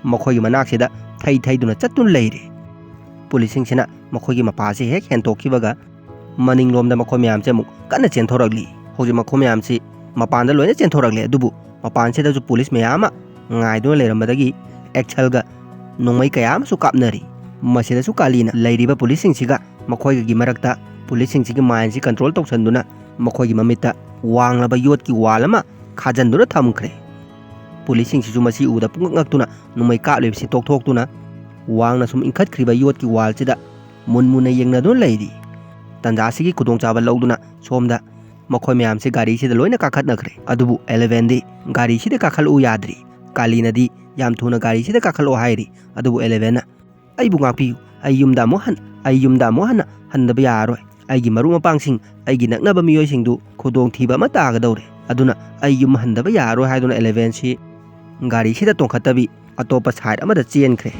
ꯃꯈꯣꯏꯒꯤ ꯃꯅꯥꯛꯁꯤꯗ ꯊꯩ ꯊꯩꯗꯨꯅ ꯆꯠꯇꯨꯅ ꯂꯩꯔꯤ꯫ ꯄꯨꯂꯤꯁꯁꯤꯡꯁꯤꯅ ꯃꯈꯣꯏꯒꯤ ꯃꯄꯥꯁꯤ ꯍꯦꯛ ꯍꯦꯟꯇꯣꯛꯈꯤꯕꯒ ꯃꯅꯤꯡꯂꯣꯝꯗ ꯃꯈꯣꯏ ꯃꯌꯥꯝꯁꯦ ꯑꯃꯨꯛ ꯀꯟꯅ ꯆꯦꯟꯊꯣꯔꯛꯂꯤ꯫ ꯍꯧꯖꯤꯛ ꯃꯈꯣꯏ ꯃꯌꯥꯝꯁꯤ ꯃꯄꯥꯟꯗ ꯂꯣꯏꯅ ꯆꯦꯟꯊꯣꯔꯛꯂꯦ, ꯑꯗꯨꯕꯨ ꯃꯄꯥꯟꯁꯤꯗꯁꯨ ꯄꯨꯂꯤꯁ ꯃꯌꯥꯝ ꯑꯃ ꯉꯥꯏꯗꯨꯅ ꯂꯩꯔꯝꯕꯗꯒꯤ ꯑꯦꯛꯁꯦꯜꯒ ꯅꯣꯡꯃꯩ ꯀꯌꯥ ꯑꯃꯁꯨ ꯀꯥꯞꯅꯔꯤ꯫ ꯃꯁꯤꯗꯁꯨ ꯀꯥꯂꯤꯅ ꯂꯩꯔꯤꯕ ꯄꯨꯂꯤꯁꯁꯤꯡꯁꯤꯒ ꯃꯈꯣꯏꯒꯒꯤ ꯃꯔꯛꯇ ꯄꯨꯂꯤꯁꯁꯤꯡꯁꯤꯒꯤ ꯃꯥꯏꯟꯁꯤ ꯀꯟꯇ꯭ꯔꯣꯜ ꯇꯧꯁꯟꯗꯨꯅ ꯃꯈꯣꯏꯒꯤ ꯃꯃꯤꯠꯇ ꯋꯥꯡꯂꯕ ꯌꯣꯠꯀꯤ ꯋꯥꯜ ꯑꯃ ꯈꯥꯖꯤꯟꯗꯨꯅ ꯊꯝꯈ꯭ꯔꯦ꯫ ꯄꯨꯂꯤꯁꯁꯤꯡꯁꯤꯁꯨ ꯃꯁꯤ ꯎꯕꯗ ꯄꯨꯡꯉꯛ ꯉꯛꯇꯨꯅ ꯅꯣꯡꯃꯩ ꯀꯥꯞꯂꯤꯕꯁꯤ ꯇꯣꯛꯊꯣꯛꯇꯨꯅ ꯋꯥꯡꯅ ꯁꯨꯝ ꯏꯟꯈꯠꯈ꯭ꯔꯤꯕ ꯌꯣꯠꯀꯤ ꯋꯥꯜꯁꯤꯗ ꯃꯨꯟ ꯃꯨꯟꯅ ꯌꯦꯡꯅꯗꯨꯅ ꯂꯩꯔꯤ꯫ ꯇꯥꯟꯖꯥꯁꯤꯒꯤ ꯈꯨꯗꯣꯡꯆꯥꯕ ꯂꯧꯗꯨꯅ ꯁꯣꯝꯗ ꯃꯈꯣꯏ ꯃꯌꯥꯝꯁꯤ ꯒꯥꯔꯤꯁꯤꯗ ꯂꯣꯏꯅ ꯀꯥꯈꯠꯅꯈ꯭ꯔꯦ꯫ ꯑꯗꯨꯕꯨ ꯑꯦꯂꯦꯚꯦꯟꯗꯤ ꯒꯥꯔꯤꯁꯤꯗ ꯀꯥꯈꯠꯂꯛꯎ ꯌꯥꯗ꯭ꯔꯤ꯫ ꯀꯥꯂꯤꯅꯗꯤ ꯌꯥꯝ ꯊꯨꯅ ꯒꯥꯔꯤꯁꯤꯗ ꯀꯥꯈꯠꯂꯛꯑꯣ ꯍꯥꯏꯔꯤ꯫ ꯑꯗꯨꯕꯨ ꯑꯦꯂꯦꯚꯦꯟꯅ "ꯑꯩꯕꯨ ꯉꯥꯛꯄꯤꯌꯨ, ꯑꯩ ꯌꯨꯝꯗ ꯑꯃꯨꯛ ꯍꯟ-, ꯑꯩ ꯌꯨꯝꯗ ꯑꯃꯨꯛ ꯍꯟꯅ ꯍꯟꯗꯕ ꯌꯥꯔꯔꯣꯏ꯫ ꯑꯩꯒꯤ ꯃꯔꯨꯞ ꯃꯄꯥꯡꯁꯤꯡ, ꯑꯩꯒꯤ ꯅꯛꯅꯕ ꯃꯤꯑꯣꯏꯁꯤꯡꯗꯨ ꯈꯨꯗꯣꯡꯊꯤꯕ ꯑꯃ ꯇꯥꯒꯗꯧꯔꯦ꯫ ꯑꯗꯨꯅ ꯑꯩ ꯌꯨꯝ ꯍꯟꯗꯕ ꯌꯥꯔꯔꯣꯏ" ꯍꯥꯏꯗꯨꯅ ꯑꯦꯂꯦꯚꯦꯟꯁꯤ ꯒꯥꯔꯤꯁꯤꯗ ꯇꯣꯡꯈꯠꯇꯕꯤ ꯑꯇꯣꯞꯄ ꯁꯥꯏꯠ ꯑꯃꯗ ꯆꯦꯟꯈ꯭ꯔꯦ꯫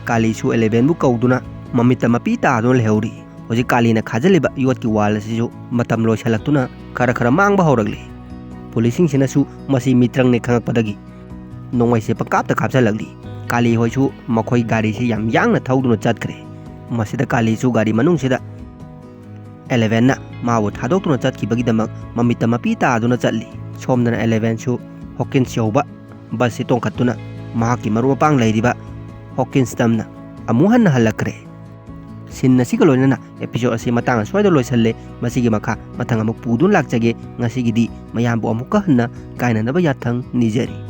ꯀꯥꯂꯤꯁꯨ ꯑꯦꯂꯦꯚꯦꯟꯕꯨ ꯀꯧꯗꯨꯅ ꯃꯃꯤꯠꯇ ꯃꯄꯤ ꯇꯥꯗꯨꯅ ꯂꯩꯍꯧꯔꯤ꯫ ꯍꯧꯖꯤꯛ ꯀꯥꯂꯤꯅ ꯈꯥꯖꯤꯜꯂꯤꯕ ꯌꯣꯠꯀꯤ ꯋꯥꯜ ꯑꯁꯤꯁꯨ ꯃꯇꯝ ꯂꯣꯏꯁꯤꯜꯂꯛꯇꯨꯅ ꯈꯔ ꯈꯔ ꯃꯥꯡꯕ ꯍꯧꯔꯛꯂꯤ꯫ ꯄꯨꯂꯤꯁꯁꯤꯡꯁꯤꯅꯁꯨ ꯃꯁꯤ ꯃꯤꯇ꯭ꯔꯪꯅꯦ ꯈꯪꯉꯛꯄꯗꯒꯤ ꯅꯣꯡꯃꯩꯁꯦ ꯄꯪꯀꯥꯞꯇ ꯀꯥꯞꯁꯤꯜꯂꯛꯂꯤ꯫ ꯀꯥꯂꯤ ꯍꯣꯏꯁꯨ ꯃꯈꯣꯏ ꯒꯥꯔꯤꯁꯤ ꯌꯥꯝ ꯌꯥꯡꯅ ꯊꯧꯗꯨꯅ ꯆꯠꯈ꯭ꯔꯦ꯫ ꯃꯁꯤꯗ ꯀꯥꯂꯤꯁꯨ ꯒꯥꯔꯤ ꯃꯅꯨꯡꯁꯤꯗ ꯑꯦꯂꯦꯚꯦꯟꯅ ꯃꯥꯕꯨ ꯊꯥꯗꯣꯛꯇꯨꯅ ꯆꯠꯈꯤꯕꯒꯤꯗꯃꯛ ꯃꯃꯤꯠꯇ ꯃꯄꯤ ꯇꯥꯗꯨꯅ ꯆꯠꯂꯤ꯫ ꯁꯣꯝꯗꯅ ꯑꯦꯂꯦꯚꯦꯟꯁꯨ ꯍꯣꯀꯤꯟꯁ ꯌꯧꯕ ꯕꯁꯁꯤ ꯇꯣꯡꯈꯠꯇꯨꯅ ꯃꯍꯥꯛꯀꯤ ꯃꯔꯨꯞ ꯃꯄꯥꯡ ꯂꯩꯔꯤꯕ ꯍꯣꯀꯤꯟꯁ ꯇꯝꯅ ꯑꯃꯨꯛ ꯍꯟꯅ ꯍꯜꯂꯛꯈ꯭ꯔꯦ꯫ ꯁꯤꯟ ꯑꯁꯤꯒ ꯂꯣꯏꯅꯅ ꯑꯦꯄꯤꯁꯣꯗ ꯑꯁꯤ ꯃꯇꯥꯡ ꯑꯁ꯭ꯋꯥꯏꯗ ꯂꯣꯏꯁꯜꯂꯦ꯫ ꯃꯁꯤꯒꯤ ꯃꯈꯥ ꯃꯊꯪ ꯑꯃꯨꯛ ꯄꯨꯗꯨꯅ ꯂꯥꯛꯆꯒꯦ꯫ ꯉꯁꯤꯒꯤꯗꯤ ꯃꯌꯥꯝꯕꯨ ꯑꯃꯨꯛꯀ ꯍꯟꯅ ꯀꯥꯏꯅꯅꯕ ꯌꯥꯊꯪ ꯅꯤꯖꯔꯤ꯫